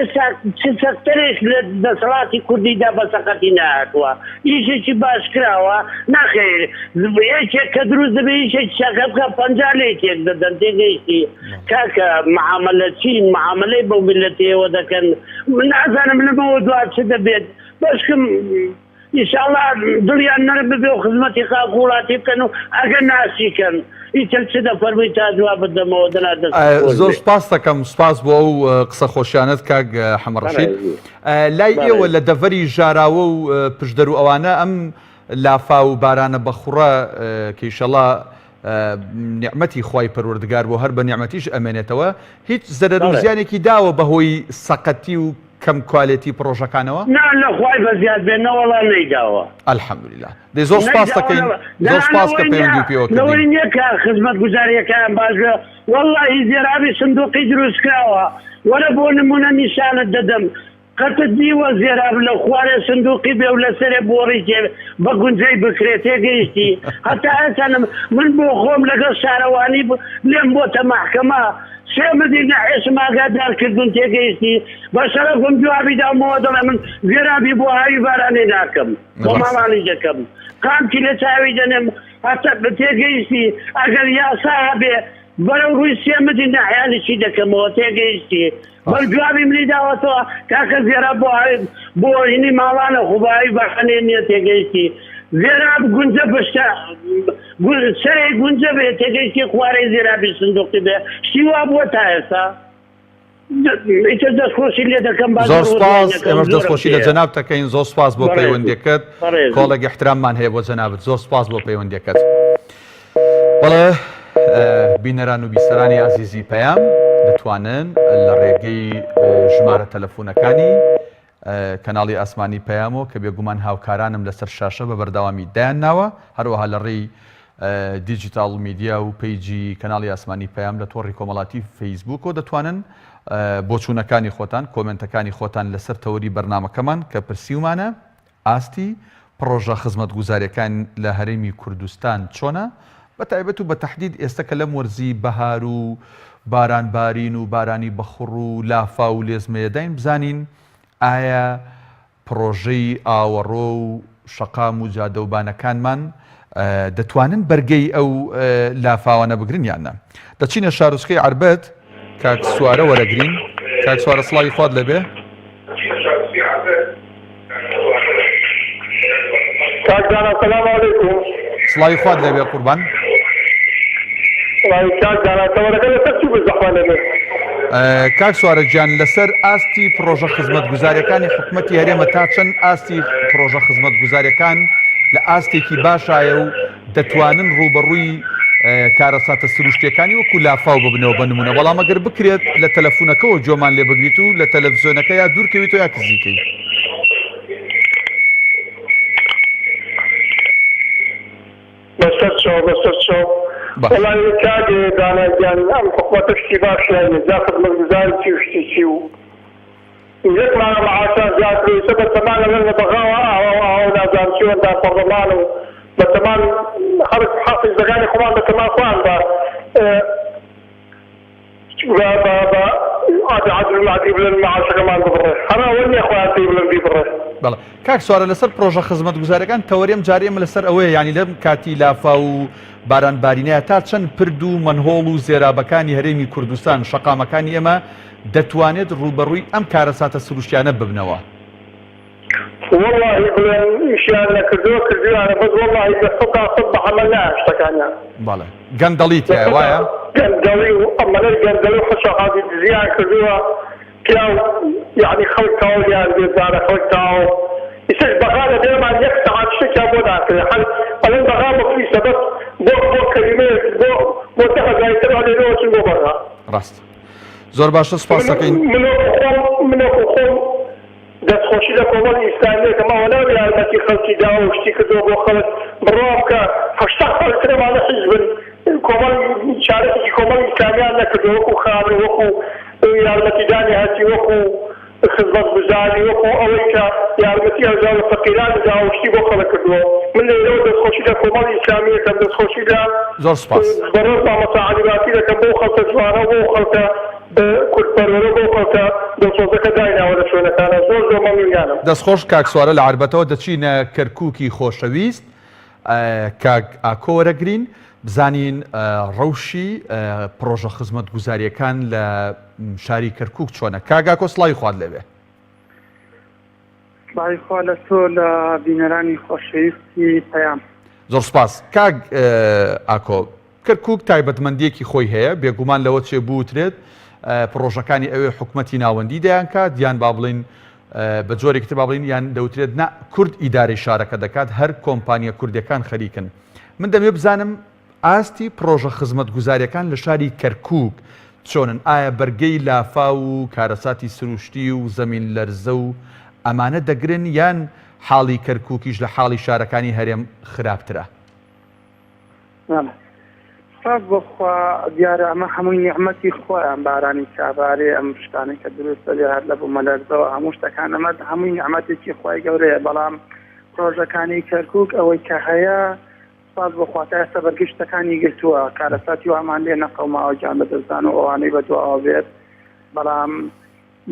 چ سەکتەرێک لە دەسەڵاتی کوردیدا بە سەقەتی نەهاتووە ئیشێکی باش کراوە ناخێر یەکێک کە دروست دەبێ ئیشێکی چاکە بکە 50 لێ تێک دەدەن تێگەیشتی کاکە معاملە چین معاملەی بەو میللەتەیەوە دەکەن من نازانم لەمەوە دوا چ دەبێت بەشکم ئیشاڵا دڵیان نەرم ببێ و خزمەتی خاک و وڵاتی بکەن و ئەگەر ناشیکەن ئیتر چ دەفەرمووی تا جوابت دەمەوە دەنا دەستت خۆش زۆر بێ. سوپاست دەکەم سوپاس بۆ ئەو قسە خۆشیانەت کاک حەمە ڕەشید لای ئێوە لە دەڤەری ژاراوە و پشدەر و ئەوانە ئەم لافاو و بارانە بەخوڕە کە ئیشەڵا نیعمەتی خوای پەروەردگار بۆ هەر بە نیعمەتیش ئەمێنێتەوە هیچ زەرەر و زیانێکی داوە بەهۆی سەقەتی و کەم کوالێتی پڕۆژەکانەوە؟ نا لە خوای بەزیاد بێ نەوەڵا نەیداوە. الحمدللە دەی زۆر سوپاست دەکەین زۆر سوپاس کە پەیوەندی پێوە کردین. لەوەی نیە کە خزمەتگوزاریەکەیان باش بێ وەڵاهی زێرابی سندوقی دروست کراوە وەرە بۆ نمونە نیشانت دەدەم قەتت دیوە زێراب لە خوارێ سندوقی بێ و لەسەرێ بۆڕی تێ بە گونجەی بکرێ تێگەیشتی هەتا ئێستا من بۆ خۆم لەگەڵ شارەوانی لێم بۆتە مەحکەمە سێ مدیر ناحیەشم ئاگادار کردوون تێگەیشتی بە شەرەفم جوابی داومەوە دەڵێ من زێرابی بۆ ئاوی بارانێ ناکەم بۆ ماڵانی دەکەم قامکی لە چاوی دەنێم هەتا تێگەیشتی ئەگەر یاسا هەبێ بەرەو ڕووی سێ مدیر ناحیانیشی دەکەمەوە تێگەیشتی بەر جوابی منی داوەتەوە کاکە زێراب بۆ بۆ هینی ماڵانە خۆ بۆ ئاوی بارانێ نییە تێگەیشتی زێراب گونجە پشتە سەرێ گونجە بێ تێگەیشتی خوارەی زێرابی سندوقی بێ شتی وا بووە تا ئێستا ئیتر دەستخۆشی لێ دەکەم با زۆر زۆر سپاس وردیان نەکەم ئێمەش زۆرم دەستخۆشی لە پێیە جەنابت دەکەین زۆر سپاس بۆ بەڕێزی پەیوەندیەکەت بەڕێزی کۆڵێک ئیحتراممان هەیە بۆ جەنابت زۆر سپاس بۆ پەیوەندیەکەت بەڵێ بینەران و بیسەرانی ئازیزی پەیام دەتوانن لە ڕێگەی ژمارە تەلەفۆنەکانی کەناڵی ئاسمانی پەیامەوە کە بێگومان هاوکارانم لەسەر شاشە بە بەردەوامی دایان ناوە هەروەها لە ڕێی دیجیتاڵ میدیا و پەیجی کەناڵی ئاسمانی پەیام لە تۆڕی کۆمەڵاتی فەیسبووکەوە دەتوانن بۆچوونەکانی خۆتان کۆمێنتەکانی خۆتان لەسەر تەوەری بەرنامەکەمان کە پرسیومانە ئاستی. پڕۆژە خزمەتگوزاریەکان لە هەرێمی کوردستان چۆنە بە تایبەت و بە تەحدید ئێستە کە لەم وەرزی بەهار و باران بارین و بارانی بەخوڕ و لافاو و لێزمەیەداین بزانین ئایا پڕۆژەی ئاوەڕۆ و شەقام و جادەوبانەکانمان دەتوانن بەرگەی ئەو لافاوانە بگرن یان نا؟ دەچینە شارۆچکەی عەربەت کاک سوارە وەرەگرین. کاک سوارە سڵاوی خوات لێبێ. کاک دانا سلام علیکم. سڵاوی خوات لێبێ قوربان. سڵاوی کاک دانا تەوەرەکە لەسەر چی بوو زەحمەت نەبێت؟ کاک سوارە گیان لەسەر ئاستی پڕۆژە خزمەتگوزاریەکانی حکومەتی هەرێمە تا چەند ئاستی پڕۆژە خزمەتگوزاریەکان لە ئاستێکی باشایە و دەتوانن ڕووبەڕووی کارەساتە سروشتیەکانی وەکو لافاو ببنەوە بە نمونە بەڵام ئەگەر بکرێت لە تەلەفونەکەوە گوێمان لێ بگریت و لە تەلەفزیۆنەکە یا دوورکەویتەوە یا کزیکەی. بەسەر چاو بەسەر چاو. باش. وەڵایی کاک دانا گیان ئەم حکومەتە شتی باشیان نیە جا خزمەتگوزاری چی و شتی چی و یەک مانگە معاشیان زیاد کرد ئیسە بەتەمان ئەڵێن لە بەغاوە ئاوا و ئاوا و نازانم چی و ئەندام پەڕلەمان و بەتەمان خەڵک حیزبەکانی خۆمان بەتەمان خۆیان بە بە بە بە عادل عادل مەهدی بڵێن معاشەکەمان ببڕێ هەر ئەوە نیە خۆیان پێی بڵێن بیبڕێ. بەڵێ کاک سوارە لەسەر پڕۆژە خزمەتگوزاریەکان تەوەری ئەم جارەی ئێمە لەسەر ئەوەیە یانی لەم کاتی لافاو و باران بارینەیە تا چەند پرد و مەنهۆڵ و زێرابەکانی هەرێمی کوردستان شەقامەکانی ئێمە دەتوانێت ڕووبەڕووی ئەم کارەساتە سروشتیانە ببنەوە؟ وەڵاهی بڵێم ئیشیان نەکردووە کردویانە بەس وەڵاهی لە سەتا سەت بە عەمەل نایەن شتەکانیان. بەڵێ گەندەڵی تیایە وایە؟ گەندەڵی و ئەمەنەی گەندەڵی و حەشاحازی دزیان کردووە پیاو یەعنی خەڵک تەواو لێیان بێزارە خەڵک تەواو ئیسەش بەغا لە بێمان یەک سەعات شتێکیان بۆ ناکرێ هەر ئەڵێن بەغا مفلیسە بەس بۆ بۆ کەلیمەیەک بۆ بۆ دە هەزاری تر ئەلێرەوە چن بۆ بەغا. ڕاستە زۆر باشە سوپاس دەکەین. من وەکو خۆم من وەکو خۆم دەستخۆشی لە کۆمەڵی ئیسلامی ئەکەم ئەوە نابێ یارمەتی خەڵکی داوە و شتی کردوە بۆ خەڵک بڕوا بکە 80 ساڵی تر ئەمانە حیزبن کۆمەڵی چارەکێکی کۆمەڵی ئیسلامیان نەکردوە وەکو خانوو وەکو یارمەتیدانی هەرچی وەکو خزمەتگوزاری وەکو ئەوەی کە یارمەتی هەژار و فەقیرانی داوە و شتی بۆ خەڵک کردوە من لێرەوە دەستخۆشی لە کۆمەڵی ئیسلامی ئەکەم دەستخۆشی لە زۆر سوپاس. بەڕێز مامۆستا عەلی باپیر ئەکەم بەو خەڵکە جوانە و بەو خەڵکە کوردپەروەرە بەو خەڵکە دڵسۆزە کە دایناوە لە شوێنەکانا زۆر زۆر مەمنونیانم. دەست خۆش کاک سوارە لە عەربەتەوە دەچینە کەرکوکی خۆشەویست کاک ئاکۆ وەرەگرین بزانین ڕەوشی پڕۆژە خزمەتگوزاریەکان لە شاری کەرکوک چۆنە کاک ئاکۆ سڵاوی خوات لێبێ. سڵاوی خوا لە تۆ لە بینەرانی خۆشەویستی پەیام. زۆر سوپاس کاک ئاکۆ. کەرکوک تایبەتمەندییەکی خۆی هەیە، بێگومان لەوە چێ بوترێت پڕۆژەکانی ئەوێ حکومەتی ناوەندی دەیانکات یان با بڵێین بە جۆرێکی تر با بڵێین یان دەوترێت نا کورد ئیدارەی شارەکە دەکات هەر کۆمپانیە کوردیەکان خەریکن. من دەمەوێت بزانم ئاستی پڕۆژە خزمەتگوزاریەکان لە شاری کەرکوک چۆنن؟ ئایا بەرگەی لافاو و کارەساتی سروشتی و زەمین لەرزە و ئەمانە دەگرن یان حاڵی کەرکوکیش لە حاڵی شارەکانی هەرێم خراپترە؟ بەڵێ سوپاس بۆ خوا دیارە ئەمە هەمووی نیعمەتی خوایە ئەم بارانی کابارێ ئەم شتانەی کە دروست دەبێ هەر لە بوومەلەرزەوە هەموو شتەکان ئەمە هەمووی نیعمەتێکی خوای گەورەیە بەڵام پرۆژەکانی کەرکک ئەوەی کە هەیە سوپاس بۆ خوا تا ئێستا بەرگەی شتەکانی گرتووە کارەساتی وامان لێ نەقەوماوە گیان لەدەستدان و ئەوانەی بەدواوە بێت بەڵام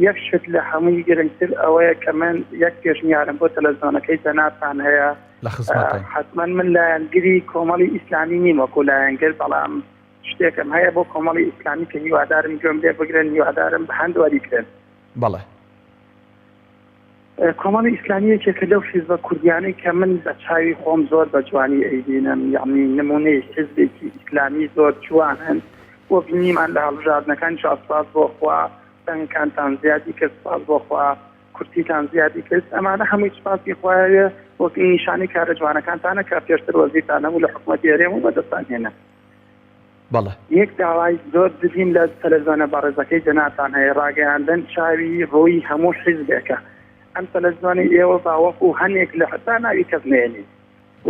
یەک شت لە هەمووی گرنگتر ئەوەیە کە من یەک پێشنیارم بۆ تەلەفزیۆنەکەی جەنابتان هەیە لە خزمەتتاین. حەتمەن من لایەنگری کۆمەڵی ئیسلامی نیم وەکو لایەنگر بەڵام شتێکم هەیە بۆ کۆمەڵی ئیسلامی کە هیوادارم گوێم لێ بگرن هیوادارم بە هەند وەریگرن. بەڵێ. کۆمەڵی ئیسلامی یەکێکە لەو حیزبە کوردیانەی کە من بە چاوی خۆم زۆر بە جوانی ئەیبینم یەعنی نمونەی حیزبێکی ئیسلامی زۆر جوانن و بینیمان لە هەڵبژاردنەکانیشا سوپاس بۆ خوا دەنگەکانتان زیادی کرد سوپاس بۆ خوا کورسیتان زیادی کرد ئەمانە هەمووی سوپاسی خوایە وەک نیشانەی کارە جوانەکانتانە کە پێشتر وەزیرتان هەبوو لە حکومەتی هەرێم و بەدەستان هێنا. بەڵێ. یەک داوای زۆر جدیم لە تەلەفزیۆنە بەڕێزەکەی جەنابتان هەیە، ڕاگەیاندن چاوی ڕووی هەموو حیزبێکە، ئەم تەلەفزیۆنەی ئێوە با وەکو هەنێک لە با ناوی کەس نەیەنین،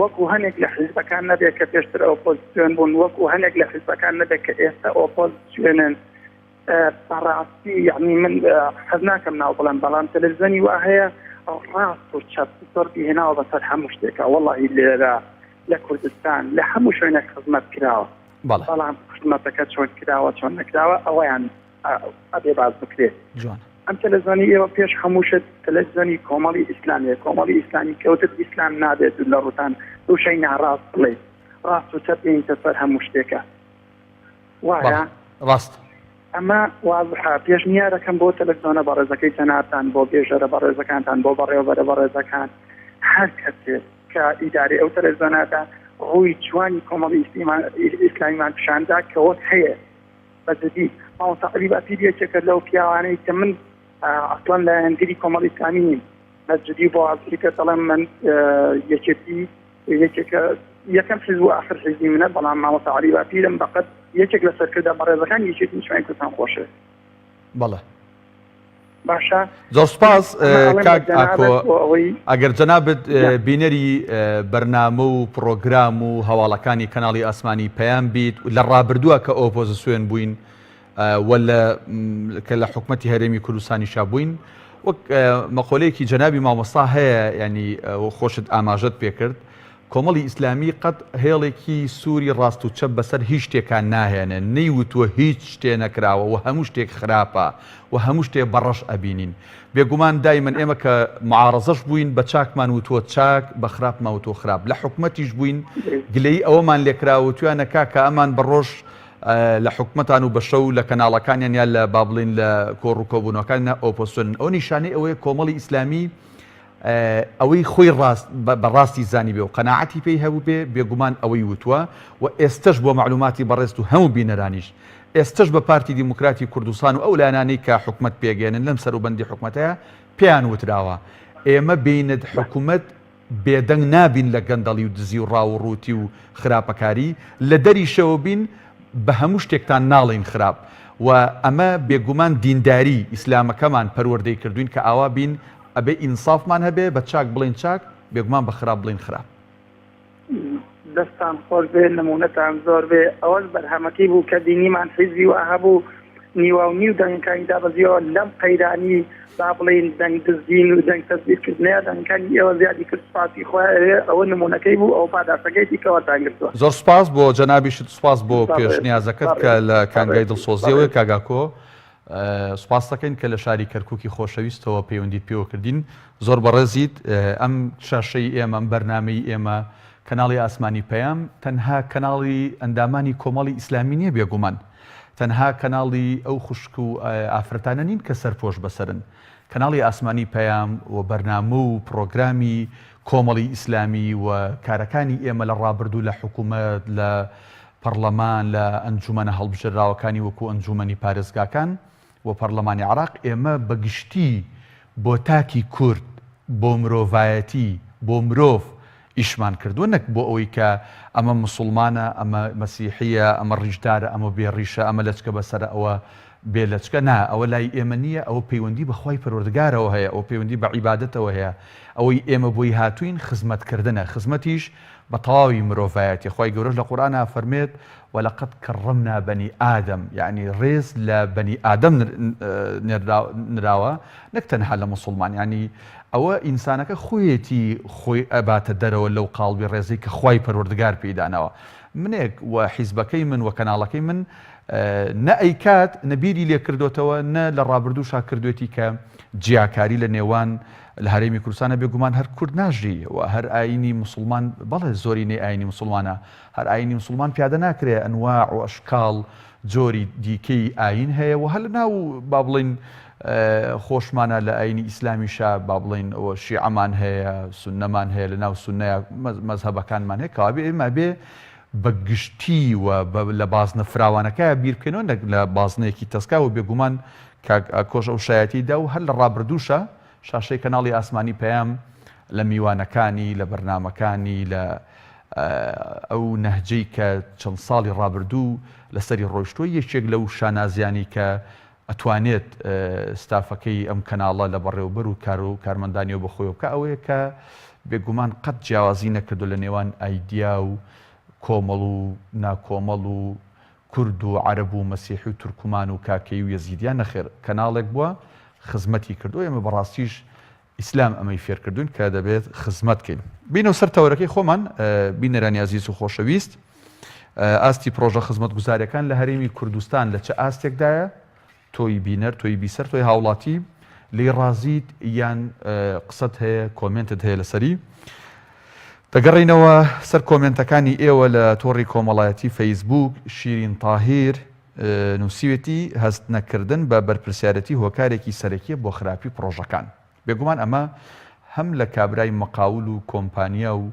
وەکو هەنێک لە حیزبەکان نەبێت کە پێشتر ئۆپۆزسیۆن بوون، وەکو هەنێک لە حیزبەکان نەبێت کە ئێستا ئۆپۆزسیۆنن، بەڕاستی یەعنی من حەز ناکەم ناو بڵێم، بەڵام تەلەفزیۆنی وا هەیە ڕاست و چەپ زەربی هێناوە بەسەر هەموو شتێکا وەڵاهی لێرە لە کوردستان لە هەموو شوێنێک خزمەت کراوە بەڵێ. بەڵام خزمەتەکە چۆن کراوە چۆن نەکراوە ئەوەیان ئەبێ باس بکرێت. جوانە. ئەم تەلەزیۆنی ئێوە پێش هەموو شت تەلەزیۆنی کۆمەڵی ئیسلامیە کۆمەڵی ئیسلامی کەوتت ئیسلام نابێت لە ڕوتان وشەی ناڕاست بڵێیت ڕاست و چەپ بێنیتە سەر هەموو شتێکە وایە؟ بەڵێ ڕاستە. ئەمە وازحە پێشنیارەکەم بۆ تەلەفزیۆنە بەڕێزەکەی جەنابتان بۆ بێژەرە بەڕێزەکانتان بۆ بەڕێوەبەرە بەڕێزەکان هەر کەسێک کە ئیدارەی ئەو تەلەفزیۆنەدا ڕووی جوانی کۆمەڵی ئیسلامیمان پیشاندا کە وەک هەیە بە جدی مامۆستا عەلی باپیر یەکێکە لەو پیاوانەی کە من ئەسڵەن لایەنگری کۆمەڵی ئیسلامی نیم بە جدی بۆ وازحی پێت دەڵێم من یەکێتی یەکێکە یەکەم حیزب و ئاخر حیزبی منە بەڵام مامۆستا عەلی باپیرم بەقەد یەکێک لە سەرکردە بەڕێزەکانی یەکێتی نیشتمانی کوردستان خۆشەوێت. بەڵێ. باشە زۆر سپاس ئەمە ئەڵێم بە کاک جەنابت ئاکۆ بۆ ئەوەی ئەگەر جەنابت گیان. بینەری بەرنامە و پڕۆگرام و هەواڵەکانی کەناڵی ئاسمانی پەیام بیت لە ڕابردووە کە ئۆپۆزسیۆن بووین و لە کە لە حکومەتی هەرێمی کوردستانیشا بووین وەک مەقۆلەیەکی جەنابی مامۆستا هەیە ینی خۆشت ئاماژەت پێکرد کۆمەڵی ئیسلامی قەت هێڵێکی سووری ڕاست و چەپ بەسەر هیچ شتێکا ناهێنێ نەیوتووە هیچ شتێ نەکراوە و هەموو شتێک خراپە و هەموو شتێ بە ڕەش ئەبینین بێگومان دایمەن ئێمە کە معارەزەش بووین بە چاکمان وتووە چاک بە خراپمان وتووە خراپ لە حکومەتیش بووین گلەیی ئەوەمان لێکرا وتویانە کاکە ئەمان بە ڕۆژ لە حکومەتان و بە شەو لە کەناڵەکانیان یا لە با بڵێین لە کۆڕ و کۆبوونەوەکانیان ئۆپۆزسیۆنن ئەوە نیشانەی ئەوەیە کۆمەڵی ئیسلامی ئەوەی خۆی ڕاست بە ڕاستی زانیبێ و قەناعەتی پێی هەبووبێ بێگومان ئەوەی وتووە و ئێستەش بۆ مەعلوماتی بەڕێزت و هەموو بینەرانیش ئێستەش بە پارتی دیموکراتی کوردستان و ئەو لایەنانەی کە حکومەت پێگەیەنن لەم سەروبەندی حکومەتەیە پێیان وتراوە ئێمە بینت حکومەت بێدەنگ نابین لە گەندەڵی و دزی و ڕاو و ڕووتی و خراپەکاری، لە دەریشەوە بین بە هەموو شتێکتان ناڵێین خراپ و ئەمە بێگومان دینداری، ئیسلامەکەمان، پەروەردەی کردووین کە ئاوا بین، ئەبێ ئینسافمان هەبێ، بە چاک بڵێین چاک، بێگومان بە خراپ بڵێین خراپ. دەستتان خۆش بێ نمونەتان زۆر بێ ئەوەش بەرهەمەکەی بوو کە بینیمان حیزبی وا هەبوو نیواو نیو دەنگەکانی دابەزیەوە لەم قەیرانی با بڵێین دەنگ دزین و دەنگ تەزویر کردنەیە دەنگەکانی ئێوە زیادی کرد سوپاسی خوای ئەوێ ئەوە نمونەکەی بوو ئەوە پاداشتەکەیتی کە وەرتان گرتووە. زۆر سوپاس بۆ جەنابیشت سوپاس بۆ بەڕێز پێشنیازەکەت کە بەڕێز لە کانگای بەڕێزی دڵسۆزیەوەیە بەڕێزی. کاک ئاکۆ سوپاست دەکەین کە لە شاری کەرکوکی خۆشەویستەوە پەیوەندیت پێوە کردین زۆر بەڕێزیت ئەم شاشەی ئێمە ئەم بەرنامەی ئێمە کەناڵی ئاسمانی پەیام تەنها کەناڵی ئەندامانی کۆمەڵی ئیسلامی نییە بێگومان تەنها کەناڵی ئەو خوشک و ئافرەتانە نین کە سەرپۆش بەسەرن. کەناڵی ئاسمانی پەیام و بەرنامە و پڕۆگرامی کۆمەڵی ئیسلامی و کارەکانی ئێمە لە ڕابردوو لە حکوومەت، لە پەڕلەمان، لە ئەنجوومەنە هەڵبژێراوەکانی وەکوو ئەنجوومەنی پارێزگاکان و پەڕلەمانی عێراق ئێمە بە گشتی بۆ تاکی کورد، بۆ مرۆڤایەتی، بۆ مرۆڤ ئیشمان کردووە نەک بۆ ئەوەی کە ئەمە موسوڵمانە، ئەمە مەسیحییە، ئەمە ڕیشدارە، ئەمە بێ ڕیشە، ئەمە لەچکە بەسەرە، ئەوە بێ لەچکە، نا ئەوە لای ئێمە نییە، ئەوە پەیوەندی بە خوای پەروەردگارەوە هەیە، ئەوە پەیوەندی بە عیبادەتەوە هەیە، ئەوەی ئێمە بۆی هاتووین خزمەتکردنە، خزمەتیش بە تەواوی مرۆڤایەتی، خوای گەورەش لە قورئانا ئەفەرموێت، ولقد کرمنا بنی آدم، یەعنی ڕێز لە بەنی ئادەم نراوە نەک تەنها لە موسوڵمان، یەعنی ئەوە ئینسانەکە خۆیەتی خۆی ئەباتە دەرەوە لەو قاڵبی ڕێزەی کە خوای پەروەردگار پێی داناوە، منێک و حیزبەکەی من و کەناڵەکەی من نە ئەیکات نە بیری لێ کردۆتەوە نە لە ڕابردووشا کردوێتی کە جیاکاری لە نێوان لە هەرێمی کوردستانە بێگومان هەر کورد ناژی و هەر ئاینی موسڵمان بەڵێ زۆرینەی ئاینی موسڵمانە هەر ئاینی موسڵمان پیادە ناکرێ ئەنواع و ئەشکاڵ جۆری دیکەی ئاین هەیە و هەر لە ناو با بڵێین خۆشمانە لە ئاینی ئیسلامیشا با بڵێین ئەوە شیعەمان هەیە سوننەمان هەیە لە ناو سوننەیا مەزهەبەکانمان هەیە کەوابێ ئێمە بێ بە گشتی و لە بازنە فراوانەکەیا بیر بکەینەوە نەک لە بازنەیەکی تەسکا و بێگومان کاک ئاکۆش ئەو شایەتی دا و هەر لە ڕابردووشا شاشەی کەناڵی ئاسمانی پەیام لە میوانەکانی، لە بەرنامەکانی، لە ئەو نەهجەی کە چەند ساڵی ڕابردوو لەسەری ڕۆیشتووە، یەکێک لەو شانازیانەی کە ئەتوانێت ستافەکەی ئەم کەناڵە لە بەڕێوەبەر و کار و کارمەندانیەوە بە خۆیەوە بکا ئەوەیە کە بێگومان قەت جیاوازی نەکردووە لە نێوان ئایدیا و کۆمەڵ و ناکۆمەڵ و کورد و عەرەب و مەسیحی و تورکمان و کاکەیی و یەزیدیان نەخێر کەناڵێک بووە خزمەتی کردووە ئێمە بەڕاستیش. ئیسلام ئەمەی فێرکردوین کە دەبێت خزمەت کەین. بینەوە سەر تەوەرەکەی خۆمان بینەرانی ئازیز و خۆشەویست ئاستی پڕۆژە خزمەتگوزاریەکان لە هەرێمی کوردستان لە چ ئاستێکدایە؟ تۆی بینەر تۆی بیسەر تۆی هاوڵاتی لێی ڕازیت یان قسەت هەیە کۆمێنتت هەیە لەسەری؟ دەگەڕێینەوە سەر کۆمێنتەکانی ئێوە لە تۆڕی کۆمەڵایەتی فەیسبووک شیرین تاهیر نووسیوێتی هەست نەکردن بە بەرپرسیارێتی هۆکارێکی سەرەکیە بۆ خراپی پڕۆژەکان. بێگومان ئەمە هەم لە کابرای مقاول و کۆمپانیا و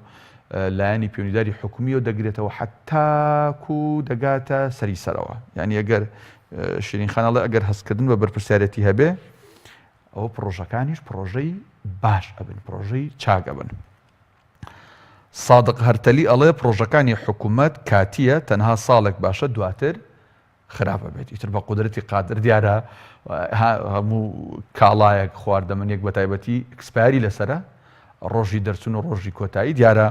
لایەنی پەیوەندیداری حکومیەوە دەگرێتەوە حەتاکو دەگاتە سەری سەرەوە. یانی ئەگەر شیرین خان ئەڵێ ئەگەر هەستکردن بە بەرپرسیارێتی هەبێ ئەوە پڕۆژەکانیش پڕۆژەی باش ئەبن، پڕۆژەی چاک ئەبن. سادق هەرتەلی ئەڵێ پڕۆژەکانی حکومەت کاتییە تەنها ساڵێک باشە دواتر خراپ ئەبێت ئیتر بە قودرەتی قادر دیارە هەموو کاڵایەک خواردەمەنیەک بە تایبەتی expiry لەسەرە ڕۆژی دەرچون و ڕۆژی کۆتایی دیارە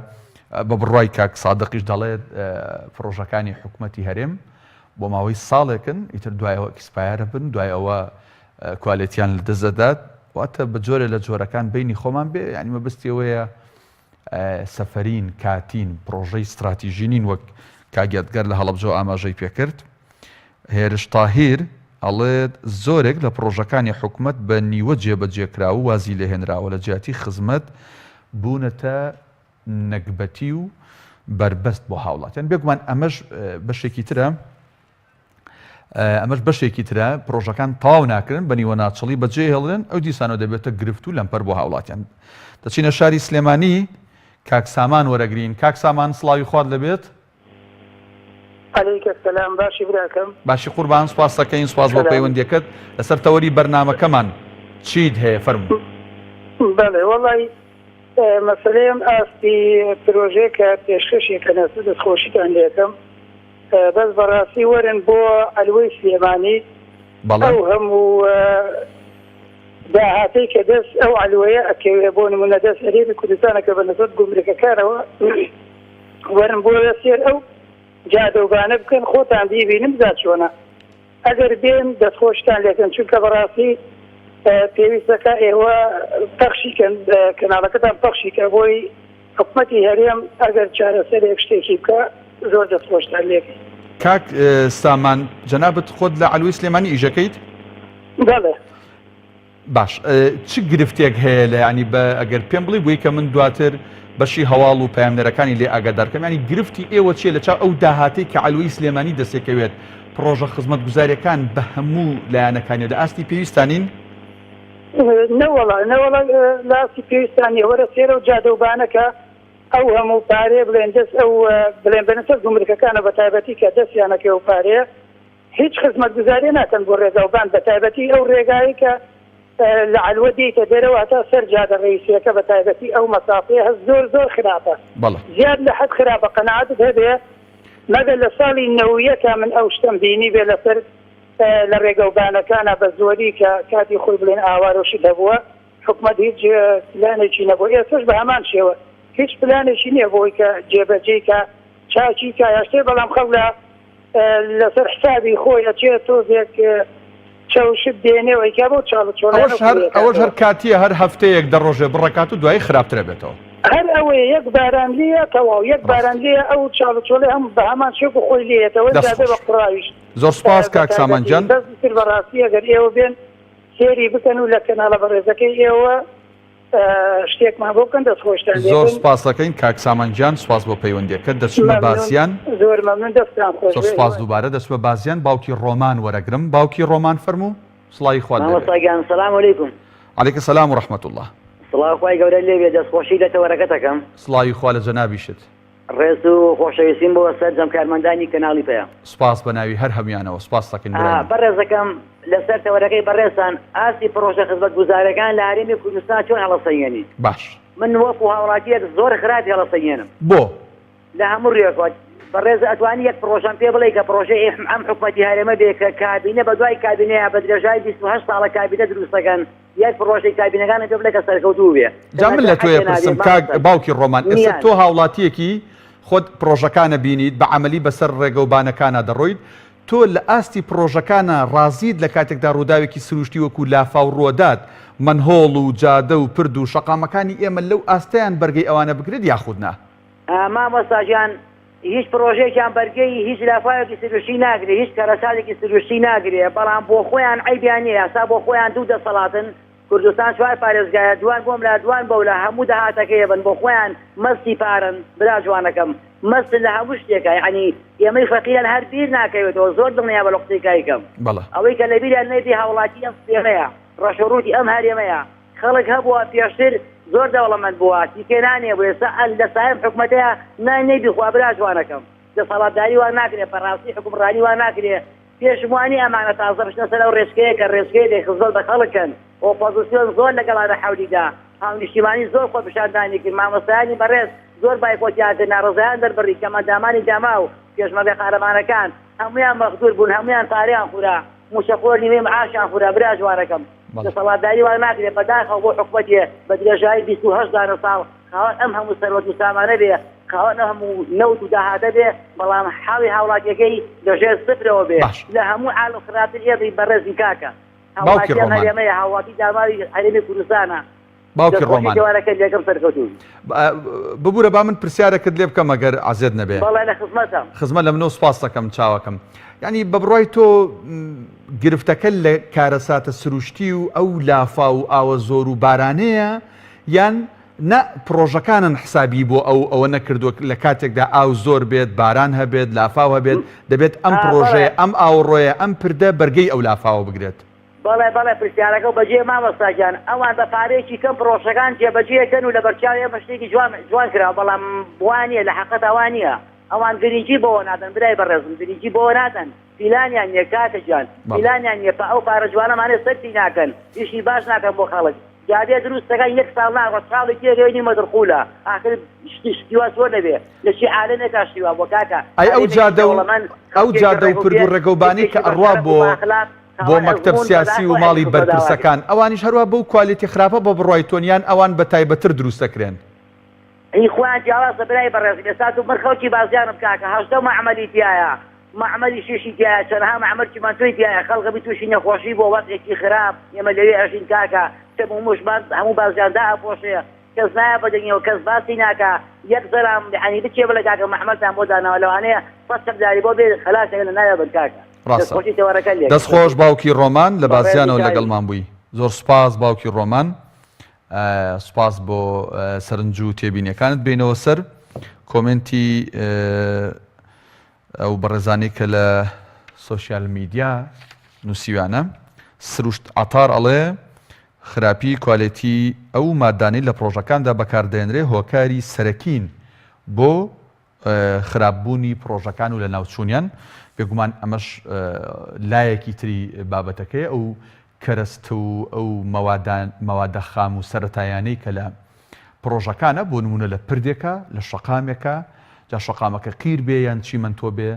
بە بڕوای کاک سادقیش دەڵێت پڕۆژەکانی حکومەتی هەرێم بۆ ماوەی ساڵێکن ئیتر دوایەوە expire بن دوای ئەوە کوالێتیان لە دەست دەدات واتە بە جۆرێ لە جۆرەکان بینی خۆمان بێ یانی مەبەستی ئەوەیە سەفەرین، کاتین، پڕۆژەی ستراتیژی نین وەک کاک یادگار لە هەڵەبجەوە ئاماژەی پێکرد. هێرش تاهیر ئەڵێت زۆرێک لە پڕۆژەکانی حکومەت بە نیوە جێبەجێکراو و وازی لێهێنراوە لە جیاتی خزمەت بوونەتە نەگبەتی و بەربەست بۆ هاوڵاتیان. بێگومان ئەمەش بەشێکی ترە. ئەمەش بەشێکی ترە پرۆژەکان تەواو ناکرن بە نیوە ناچڵی بەجێ هێڵرێن ئەو دیسانەوە دەبێتە گرفت و لەمپەر بۆ هاوڵاتیان دەچینە شاری سلێمانی کاک سامان وەرەگرین کاک سامان سڵاوی خوات لەبێت علیک السلام باشی براکەم باشی قوربان سپاس دەکەین سپاس بۆ پەیوەندیەکەت لەسەر تەوەری بەرنامەکەمان چیت هەیە فەرموو بەڵێ وەڵی مەسەلەی ئەم ئاستی پرۆژەیە کە پێشکەشی کەنە دەستخۆشیتان لێکەم بەس بەڕاستی وەرن بۆ عەلوەی سلێمانی بەڵێ. ئەو هەموو داهاتەی کە دەست ئەو عەلوەیە ئەکەوێ بۆ نمونە دەست هەرێمی کوردستان ئەکەوێ بە نسبەت گومرکەکانەوە وەرن بۆ سێر ئەو جادەوبانە بکەن خۆتان بیبینن بزا چۆنە ئەگەر بێن دەستخۆشتان لێکەن چونکە بەڕاستی پێویستەکە ئێوە پەخشی کەن کەناڵەکەتان پەخشی کە بۆی حکومەتی هەرێم ئەگەر چارەسەرێک شتێکی بکە زۆر دەستخۆشتان لێکەین. کاک سامان جەنابت خۆت لە عەلوەی سلێمانی ئیشەکەیت؟ بەڵێ. باش چ گرفتێک هەیە لە ینی بە ئەگەر پێم بڵی بووی کە من دواتر بەشی هەواڵ و پەیامنێرەکانی لێ ئاگادار کەم ینی گرفتی ئێوە چیە لە چاو ئەو داهاتەی کە عەلوەی سلێمانی دەسێکەوێت پڕۆژە خزمەتگوزاریەکان بە هەموو لایەنەکانی لە ئاستی پێویستان نین؟ نەوەڵا نەوەڵا لە ئاستی پێویستان نیە وەرە سێرە و جادە و بانەکە ئەو هەموو پارەیە بڵێن دەست ئەو بڵێن بەنە سەر گومرکەکانە بە تایبەتی کە دەستیانەکەی ئەو پارەیە هیچ خزمەتگوزاریە ناکەن بۆ ڕێگاوبان بەتایبەتی ئەو ڕێگایەی کە لە عەلوە دێیتە دەرەوە هەتا سەر جادە ڕەئیسیەکە بەتایبەتی ئەو مەسافەیە هەست زۆر زۆر خراپە بەڵێ. زیاد لە حەد خراپە قەناعەتت هەبێ مەگەر لە ساڵی نەویەکا من ئەو شتەم بینی بێ لەسەر لە ڕێگەوبانەکانا بە زۆری کە کاتی خۆی بڵێن ئاوارە و شت هەبووە حکومەت هیچ پلانێکی نەبووە ئێستەش بە هەمان شێوە هیچ پلانێکی نییە بۆی کە جێبەجێی کا چاکی کا یا شتێ بەڵام خەڵک لە لەسەر حسابی خۆی ئەچێ تۆزێک چەوشت دێنێ و ئەیکا بەو چاڵ و چۆڵانە ئەوەش هەر و ئەوەش هەر کوێیەکاتەوە. کاتییە هەر هەفتەیەک دە ڕۆژێ بڕەکات و دوایی خراپتر ئەبێتەوە. هەر ئەوەیە یەک باران لێیە تەواو یەک ڕاستە. باران لێیە ئەو چاڵ و چۆڵەی هەم بە هەمان شێوە خۆی لێیەتەوە دەست جا بێ خۆش. بە قوڕاویش زۆر سوپاس بە کاک سامان تایبەتی گیان. بەس تر بەڕاستی ئەگەر ئێوە بێن سێری بکەن و لە کەناڵە بەڕێزەکەی ئێوە شتێکمان بۆ بکەن دەست خۆشتان زۆر لێبن. سوپاس دەکەین کاک سامان گیان سوپاس بۆ پەیوەندیەکەت دەچمە مەمنون بازیان. زۆر مەمنون دەستتان خۆش زۆر بێ سوپاس هیوای. دووبارە دەچمە بازیان باوکی ڕۆمان وەرەگرم باوکی ڕۆمان فەرموو سڵاوی خوات لێبێت. مامۆستا گیان سلام علیکم. علیک سلام و رحمە اللە. سڵاو خوای گەورە لێبێ دەست خۆشی لە تەوەرەکەت ئەکەم. سڵاوی خوا لە جەنابیشت. ڕێز و خۆشەویستیم بۆ سەرجەم کارمەندانی کەناڵی پەیام. سوپاس بە ناوی هەر هەمویانەوە سوپاست دەکەین برای من. بەڕێزەکەم لەسەر تەوەرەکەی بەڕێزتان ئاستی پڕۆژە خزمەتگوزارەکان لە هەرێمی کوردستان چۆن هەڵەسەنگێنی؟ باش. من وەکو هاوڵاتیەک زۆر خراپی هەڵەسەنگێنم. بۆ؟ لە هەموو ڕوێکەوە. بەڕێز ئەتوانی یەک پڕۆژەم پێ بڵێی کە پڕۆژەی ئەم حکومەتی هەرێمە بێ کە کابینە بە دوای کابینەیە بە درێژای 28 ساڵە کابینە دروست دەکەن یەک پڕۆژەی کابینەکانم پێ بڵێ کە سەرکەوتوو بێ جا من لە تۆیە پرسم کاک باوکی ڕۆمان ئێستا تۆ هاوڵاتیەکی خۆت پڕۆژەکانە بینیت بە عەمەلی بەسەر ڕێگە و بانەکانا دەڕۆیت تۆ لە ئاستی پڕۆژەکانا ڕازیت لە کاتێکدا ڕووداوێکی سروشتی وەکو لافاو ڕووەدات مەنهۆڵ و جادە و پرد و شەقامەکانی ئێمە لەو ئاستەیان بەرگەی ئەوانە بگرێت یاخود نا؟ مامۆستا گیان هیچ پڕۆژەیەکیان بەرگەی هیچ لافاوێکی سروشتی ناگرێ هیچ کارەساتێکی سروشتی ناگرێ بەڵام بۆ خۆیان عەیبیان نیە یاسا بۆ خۆیان دوو دەسەڵاتن کوردستان چوار پارێزگایە دوان بۆم لا دوان بەولا هەموو داهاتەکەی ئەبەن بۆ خۆیان مەستی پارەن برا جوانەکەم مەستن لە هەموو شتێکا یەعنی ئێمەی فەقیران هەر بیر ناکەوێتەوە زۆر دڵنیابە لە قسەی کایکەم بەڵێ. ئەوەی کە لەبیریان نەبی هاوڵاتی ئەم هەرێمەیە ڕەش و ڕووتی ئەم هەرێمەیە خەڵک هەبووە پێشتر زۆر دەوڵەمەند بووە تیکەی نانێ بوو ئێستا ئەل لە سایەم حکومەتەیە نان نەی بیخوا برا جوانەکەم دەسەڵاتداری وا ناکرێ بەڕاستی حوکمڕانی وا ناکرێ پێشم وا نیە ئەمانە تازە بچنە سەر ئەو ڕێچکەیە کە ڕێچکەیە بێ خزمەت بە خەڵک کەن ئۆپۆزسیۆن زۆر لەگەڵانە حەولی دا هاونیشتیمانی زۆر خۆپیشاندانی کرد مامۆستایانی بەڕێز زۆر بایکۆتیان کرد ناڕەزایان دەربڕی کەمئەندامانی داماو پێشمەرگە قارەمانەکان هەموویان مەغدور بوون هەموویان پارەیان خورا موچەخۆر نیوەی معاشیان خورا برا جوانەکەم دەسەڵاتداری وا ناکرێ بەداخەوە بۆ حکومەتێ بە درێژایی 28 دانە ساڵ خاوەن ئەم هەموو سەروەت و سامانە بێ، خاوەن ئەم هەموو نەوت و داهاتە بێ، بەڵام حاڵی هاوڵاتیەکەی لە ژێر سفرەوە بێ، باش. لە هەموو عالەم خراپتر ئێمەی بەڕێزین کاکە. باوکی هاوڵاتی ئەم ڕۆمان. هەرێمەیە، هاوڵاتی داماوی هەرێمی کوردستانە. باوکی دەستخۆشی ڕۆمان. تێوارەکەت لێکەم سەرکەوتوو بی. ببورە با من پرسیارەکت لێ بکەم ئەگەر عەزێت نەبێ. بەڵێ لە خزمەتم. خزمەت لە منەوە سوپاست دەکەم چاوەکەم. یانی بە بڕوای تۆ گرفتەکە لە کارەساتە سروشتی و ئەو لافاو و ئاوە زۆر و بارانەیە یان نا پڕۆژەکانن حسابی بۆ ئەو ئەوە نەکردووە لە کاتێکدا ئاو زۆر بێت باران هەبێت لافاو هەبێت دەبێت ئەم پڕۆژەیە ئەم ئاوەڕۆیە ئەم پردە بەرگەی ئەو لافاوە بگرێت. بەڵێ بەڵێ پرسیارەکەو بەجێیە مامۆستا گیان ئەوان بە پارەیەکی کەم پڕۆژەکان جێبەجێ ئەکەن و لەبەرچاوی ئێمە شتێکی جوان جوان کراوە بەڵام وانیە لە حەقەتا وانیە ئەوان گرنگی بەوە نادەن برای بەڕێزم گرنگی بەوە نادەن پیلانیان نیە کاکە گیان پیلانیان نیە پا ئەو پارە جوانەمانە سەرفی ناکەن ئیشی باش ناکەن بۆ خەڵک جادەیە دروستەکە یەک ساڵ ناڕوا چاڵی تێگەی نیو مەتر قولە ئاخر شتی شتی وا چۆن دەبێ لە چی عالەمێکا شتی وا بووە کاکە ئەی ئەو عالەمێکی جادە و دەوڵەمەند ئەو خەڵکێکی جادە و ڕێک و پرد و پێک ڕێگەوبانەی کەسێکی کە ئەڕوا بەشەرەف و بۆ بە ئەخلاق بۆ خاوەن مەکتەب ئەزموون سیاسی و بەداخەوە ماڵی عەیبی خۆ داواکرد. بەرپرسەکان ئەوانیش هەروا بەو کوالێتی خراپە بە بڕوای تۆن یان ئەوان بە تایبەتر دروست دەکرێن؟ هی خۆیان جیاوازە برای بەڕێزم ئێستا تو من خەڵکی بازیانم کاکە 18 مەعمەلی تیایە مەعمەلی شیشی تیایە چەنەها مەعمەل چیمەنتۆی تیایە خەڵک ئەبی توشی نەخۆشی بوە وەزعێکی خراپ ئێمە لەوێ ئەژین کاکە چەم و موشمان هەموو بازیان دائەپۆشێ کەس نایە بە دەنگیەوە کەس باسی ناکا یەک زەلام یەعنی بچێ بڵێ کاکە مەعمەلتان بۆ داناوە لەوانەیە سەد چەکداری بۆ بێ خەلاسێکە لە ناوێ بن کاکە ڕاستە. دەستخۆشی تەوەرەکە لێکەم دەست خۆش باوکی ڕۆمان لە بەڕێزی بازیانەوە چاوی. لەگەڵمان بووی زۆر سوپاس باوکی ڕۆمان سوپاس بۆ سەرنج و تێبینیەکانت بینەوە سەر کۆمێنتی ئەو بەڕێزانەی کە لە سۆشیال میدیا نووسیویانە، سروشت عەتار ئەڵێ، خراپی کوالێتی ئەو مادانەی لە پڕۆژەکاندا بەکاردەهێنرێ هۆکاری سەرەکین بۆ خراپبوونی پڕۆژەکان و لەناوچوونیان، بێگومان ئەمەش لایەکی تری بابەتەکەیە، ئەو کەرەستە و ئەو مەوادە خام و سەرەتایانەی کە لە پڕۆژەکانە، بۆ نموونە لە پردێکە، لە شەقامێکە، جا شەقامەکە قیر بێ یان چیمەنتۆ بێ،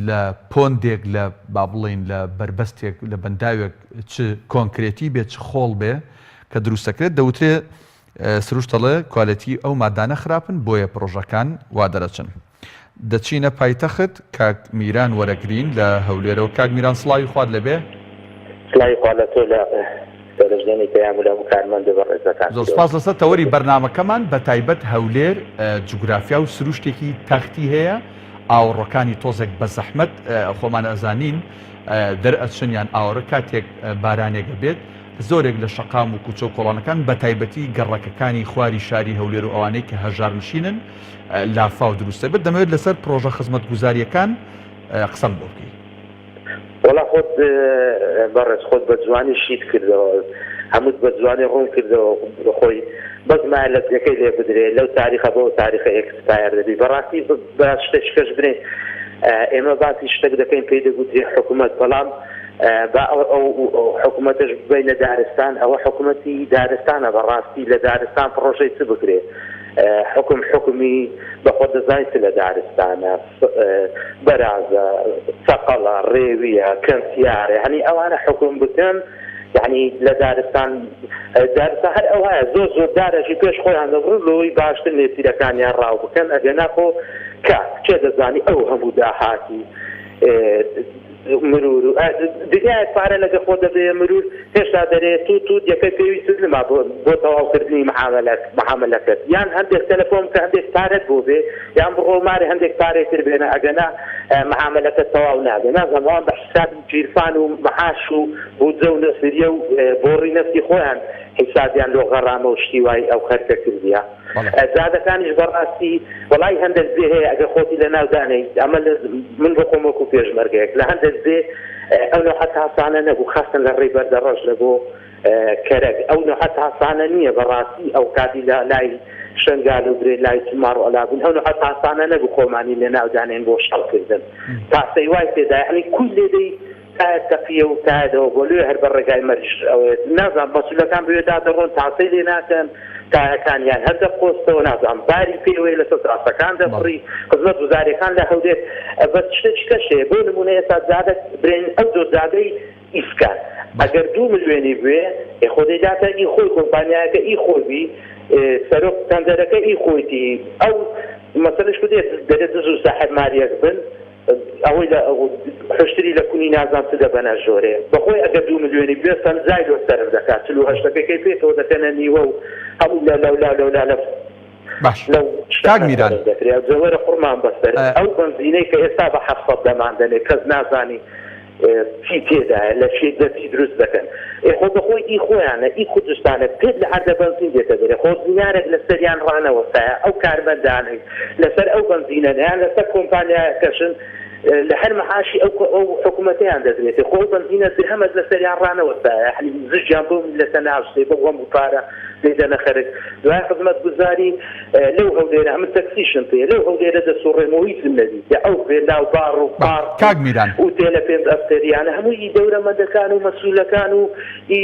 لە پۆندێک، لە با بڵێین لە بەربەستێک، لە بەنداوێک چ کۆنکرێتی بێ چ خۆڵ بێ کە دروست دەکرێت، دەوترێ سروشت دەڵێ کوالێتی ئەو مادانە خراپن بۆیە پڕۆژەکان وا دەرەچن. دەچینە پایتەخت کاک میران وەرەگرین لە هەولێرەوە کاک میران سڵاوی خوات لێبێ. سڵاوی خوا لە تۆ لە تەلەفزیۆنی پەیام و لە هەموو کارمەندە بەڕێزەکان زۆر پیرۆز. سوپاس لەسەر تەوەری بەرنامەکەمان بەتایبەت هەولێر جوگرافیا و سروشتێکی تەختی هەیە ئاوەڕۆکانی تۆزێک بەزەحمەت خۆمان ئەزانین دەرئەچن یان ئاوەڕ کاتێک بارانێک ئەبێت زۆرێک لە شەقام و کوچە و کۆڵانەکان بەتایبەتی گەڕەکەکانی خواری شاری هەولێر و ئەوانەی کە هەژارنشینن لافاو دروست دەبێت دەمەوێت لەسەر پرۆژە خزمەتگوزارییەکان قسەم بۆ بکەی. وەڵا خۆت بەڕێز خۆت بە جوانی شیت کردەوە هەمووت بە جوانی ڕوون کردەوە خۆی بەس مایە لە جێکەی لێ بدرێ لەو تاریخە بەو تاریخە expire دەبی بەڕاستی بە شتێکش بنێ ئێمە باسی شتێک دەکەین پێی دەگوترێ حکوومەت بەڵام با ئەو حکوومەتش ببینە دارستان ئەوە حکوومەتی دارستانە بەڕاستی لە دارستان پڕۆژەی چ بکرێ حوکم حوکمی بە خۆت دەزانی چ لە دارستانە بەرازە چەقەڵە ڕێویە کەمتیارە یعنی ئەوانە حوکم بکەن یعنی لە دارستان دارستان هەر ئەوهایە زۆر زۆر دارەژی پێش خۆیان دەبڕن لۆی باشتر نێچیرەکانیان ڕاو بکەن ئەگەنا خۆ کاک کێ دەزانی ئەو هەموو داهاتی مرور و دنیایەک پارە لەگە خۆ دەبێ مرور. هێشتا دەرێ توت توت یەکەی پێویستت نما بۆ بۆ تەواوکردنی معامەلە معامەلەکەت یان هەندێک تەلەفۆن بکە هەندێک پارەت بۆ بێ یان بڕۆ مارێ هەندێک پارەی تر بێنە ئەگەنا معامەلەکەت تەواو نابێ نازانم ئەوان بە حیسابی گیرفان و معاش و بودجە و نەسریە و بۆڕی نەفتی خۆیان حیسابیان لۆ غەڕامە و شتی وای ئەو خەرکە کردیە جادەکانیش بەڕاستی وەڵای هەندێک جێ هەیە ئەگەر خۆتی لە ناو دانێیت ئەمە لە من بۆ خۆم وەکو پێشمەرگەیەک لە هەندێک جێ ئەو نەوعە تاسانە نەبوو خاستن لە ڕێی بەردەڕەش لە بۆ کەرەک ئەو نەوعە تاسانە نییە بەڕاستی ئەو کاتی لە لای شنگال و برێ لای چماڕ ئەلا بوون ئەو نەوعە تاسانە نەبوو خۆمانی لە ناو دانێن بۆ شەڕکردن تاسەی وای تێدا یعنی کول لێدەی تایە تەقیە و تایە دەوە بۆ لۆیە هەر بە ڕێگای مەرج ئەوەیە نازانم مەسولەکان بەوێ دا دەڕۆن تاسەی لێ ناکەن تایەکانیان هەر دەقۆستەوە نازانم باری پێوەیە لەسەر تاسەکان دەفڕی خزمەت گوزاریەکان لە هەولێر بەس شتێکی کەش هەیە بۆ نمونە ئێستا جادە برێن ئەو جۆر جادەی ئیسکان ئەگەر دوو ملیۆنی بوێ ئێ خۆ دەیداتە ئی خۆی کۆمپانیایەکە ئی خۆی بی سەرۆک تەندەرەکە ئی خۆیتی ئەو مەسەلەش کو دێت دەرێ دز و ساحێب ماریەک بن ئەوەی لە حوشتری لە کونی نازانم چ دەبەنە ژۆرێ بەخۆی ئەگەر دوو ملیۆنی بوێ پەنجای لۆ سەرف دەکا 48ەکەی کەی پێکەوە دەکەنە نیوە و هەموو لە لەولا لەولا لە باش لەو کاک شتانە میران سەرف دەکرێ ئەوجە وەرە قوڕمان بەسەر ئەو بەنزینەی کە ئێستا بە حەفسەد دەمان دەنێ کەس نازانی چی تێدایە لە چی لە چی دروست دەکەن ئێ خۆ بەخۆی ئی خۆیانە ئی کوردستانە پێت لە عەردە بەنزین دێتە دەرێ خۆ دینارێک لەسەریان ڕانەوەستایە ئەو کارمەندانەی لەسەر ئەو بەنزینەن یان لەسەر کۆمپانیاکەشن لە هەر معاشی ئەو ئەو حکومەتەیان دەدرێتێ خۆ ئەو بەنزینە درهەمەک لەسەریان ڕانەوەستایە یەعنی زجیان بەو میللەتە ناچێ بەو هەموو پارە دەیدەنە خەرک دوای خزمەتگوزاری لەو هەولێرە ئەمن تەکسیشم پێیە لەو هەولێرە دەسوڕێمەوە هیچم نەدیتیە ئەو ڤێلا و باڕ و پاڕک و کاک میران. ئوتێلە پێنج ئەستێریانە هەمووی ئی دەورەمەندەکان و مەسولەکان و ئی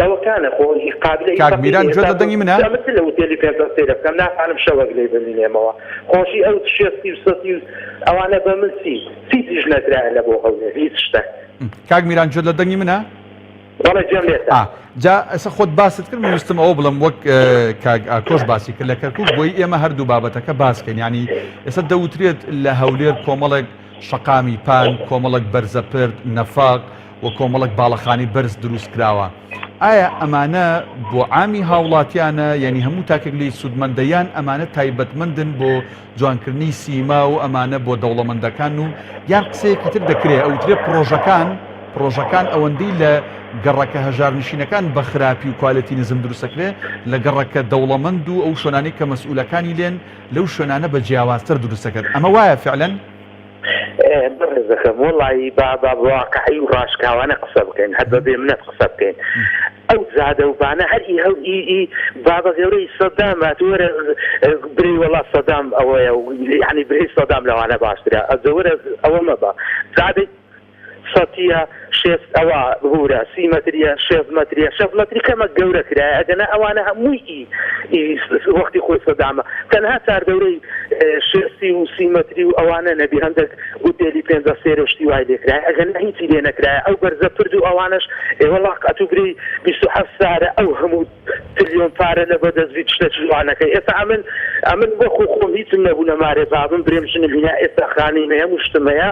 ئەوەکانە خۆ ئی قابلە ئی کاک فەقیری میران گوێت ئێستا لە دەنگی منە؟ ئەمن چ لە ئوتێلی پێنج ئەستێرە بکەم ناتوانم شەوەک لێی بمینێمەوە خۆشی ئەو شێستی و سەتی و ئەوانە بە من چی هیچیش نەکرایە لە بۆ هەولێر هیچ شتەک. کاک میران گوێت لە دەنگی منە؟ بەڵێ گوێم لێتە. ئا جا ئێستا خۆت باست کرد من ویستم ئەوە بڵێم وەک کاک ئاکۆش باسی کرد لە کەرکوک بۆی ئێمە هەردوو بابەتەکە باس کەین یعنی ئێستا دەوترێت لە هەولێر کۆمەڵێک شەقامی پان کۆمەڵێک بەرزەپرد نەفاق و کۆمەڵێک باڵەخانی بەرز دروست کراوە ئایا ئەمانە بۆ عامی هاوڵاتیانە یعنی هەموو تاکێک لێی سوودمەندە یان ئەمانە تایبەتمەندن بۆ جوانکردنی سیما و ئەمانە بۆ دەوڵەمەندەکان و یان قسەیەکی تر دەکرێ ئەوترێ پڕۆژەکان پڕۆژەکان ئەوەندەی لە گەڕەکە هەژارنشینەکان بە خراپی و کوالێتی نزم دروستەکرێ لە گەڕەکە دەوڵەمەند و ئەو شوێنانەی کە مەسئولەکانی لێن لەو شوێنانە بە جیاوازتر دروستەکرێت ئەمە وایە فعلەن؟ بەڕێزەکەم وەڵایی با با بە واقعی و ڕاشکاوانە قسە بکەین هەر بە بێ منەت قسە بکەین ئەو جادە و بانە هەر ئی هەو ئی ئی بابە گەورەی سەدام هات وەرە برێی وەڵا سەدام ئەوەیە و یعنی برێی سەدام لەوانە باشترە ئەجە وەرە ئەوە مەبە جادەی سەتیە شێست ئەوە ببورە سی مەتریە شێست مەتریە شەست مەتری کەمەک گەورە کرایە ئەگەنا ئەوانە هەمووی ئی ئی وەختی خۆی سەدامە تەنها چاردەورەی شێستی و سی مەتری و ئەوانە نەبی هەندەک ئوتێلی پێنجە سێرە و شتی وای لێکرایە ئەگەنا هیچی لێ نەکرایە ئەو بەرزە پرد و ئەوانەش ئێ وەڵا ئەتوو برێی 27 سارە ئەو هەموو تلیۆن پارە لە بەدەست بیت شتە جوانەکەی ئێستا ئەمن ئەمن وەخو خۆم هیچم نەبوو لە مارێ بابم برێم ژنم هینا ئێستا خانیم هەیە هەموو شتم هەیە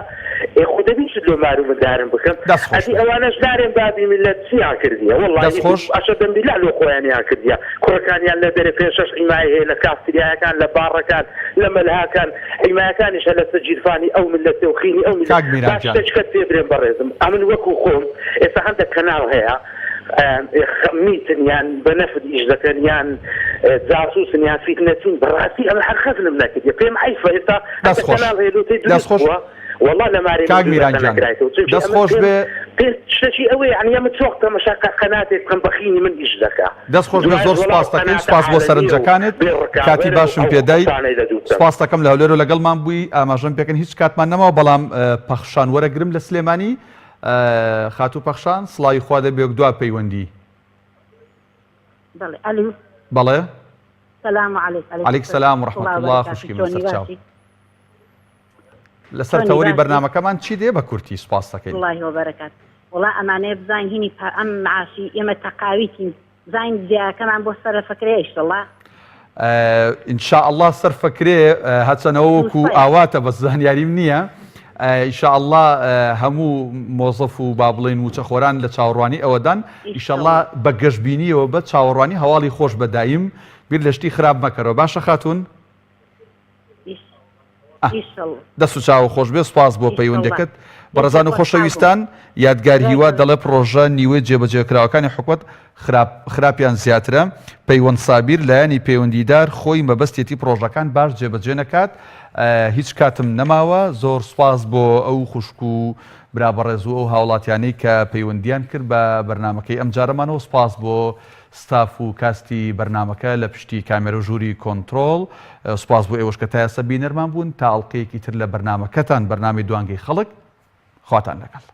ئێ خۆ دەبی چت لۆ مارو مندارم بکەم دەست خۆش ئەدی بێ. ئەوانەش نارێن بابی میللەت چیان کردیە وەڵڵاهی دەست خۆش. ئەشەدەم بیلا لۆ خۆیانیان کردیە کوڕەکانیان لە دەرێ پێنج شەش حیمایە هەیە لە کافتریایەکان لە باڕەکان لە مەلهاکان حیمایەکانیش هەر لەسەر گیرفانی ئەو میللەتە و خینی ئەو میللەت کاک میران با گیان. شتەکەت پێ برێم بەڕێزم ئەمن وەکو خۆم ئێستا هەندەک کەناڵ هەیە میتن یان بە نەفت ئیش دەکەن یان جاسوسن یان فیتنەچین بەڕاستی ئەمە هەر خەزنم نەکردیە پێم عەیفە ئێستا دەست هەندێک خۆش کەناڵ هەیە لۆتەی دەست دروست خۆش بووە وەڵا لە مارێ من کاک میران جورئەتە گیان نەکرایتەوە چونکی دەست ئەمن خۆش پێم بێ پێم شتەکی ئەوەیە یعنی ئەمن چۆن تەمەشا قەناتێک بکەم بەخینی من ئیش دەکا دەست خۆش بێ دوای زۆر وەڵا سوپاس دەکەین قەناتە سوپاس بۆ عالەمیە و سەرنجەکانت بێ کاتی ڕکابەرە و باشم ئەو پێدای قسانەی لە دوو بکەم. سوپاس دەکەم لە هەولێرەوە لەگەڵمان بووی ئاماژەم پێکەن هیچ کاتمان نەماوە بەڵام پەخشان وەرەگرم لە سلێمانی خاتوو پەخشان سڵاوی خوا دەبێ وەک دوا پەیوەندی. بەڵێ ئەلو. بەڵێ. سلام علیک. علیک سلام و رحمة اللە خوشکی من سەرچاو. لەسەر تەوەری بەرنامەکەمان چی دێ بە کورتی سوپاس دەکەین. اللە وبرکاته وەڵا ئەمانەیە بزانین هینی ئەم معاشی ئێمە تەقاویتین بزانین زیاکەمان بۆ سەرفەکرێ ئیشەڵا. ان شاء اللە سەرفەکرێ هەرچەنەوە وەکو ئاواتە بەس زانیاریم نییە. ئیشاءاللە هەموو مۆزەف و با بڵێین مووچەخۆران لە چاوەڕوانی ئەوەدان ئیشەڵا بە گەشبینیەوە بە چاوەڕوانی هەواڵی خۆش بە دایم بیر لە شتی خراپ مەکەرەوە باشە خاتوون؟ دەست و چاوە خۆش بێ سوپاس بۆ پەیوەندەکەت بەڕێزان و خۆشەویستان یادگار هیوا دەڵێ پڕۆژە نیوەی جێبەجێکراوەکانی حکومەت خراپ خراپیان زیاترە پەیوەند سابیر لایەنی پەیوەندیدار خۆی مەبەستێتی پڕۆژەکان باش جێبەجێ نەکات هیچ کاتم نەماوە زۆر سوپاس بۆ ئەو خوشک و برا بەڕێز و ئەو هاوڵاتیانەی کە پەیوەندیان کرد بە بەرنامەکەی ئەمجارەمانەوە سوپاس بۆ ستاف و کاستی بەرنامەکە لە پشتی کامێرە و ژووری کۆنترۆڵ سوپاس بۆ ئێوەش کە تا ئێستا بینەرمان بوون تا ئەڵقەیەکی تر لە بەرنامەکەتان بەرنامەی دوانگەی خەڵک خواتان لەگەڵ.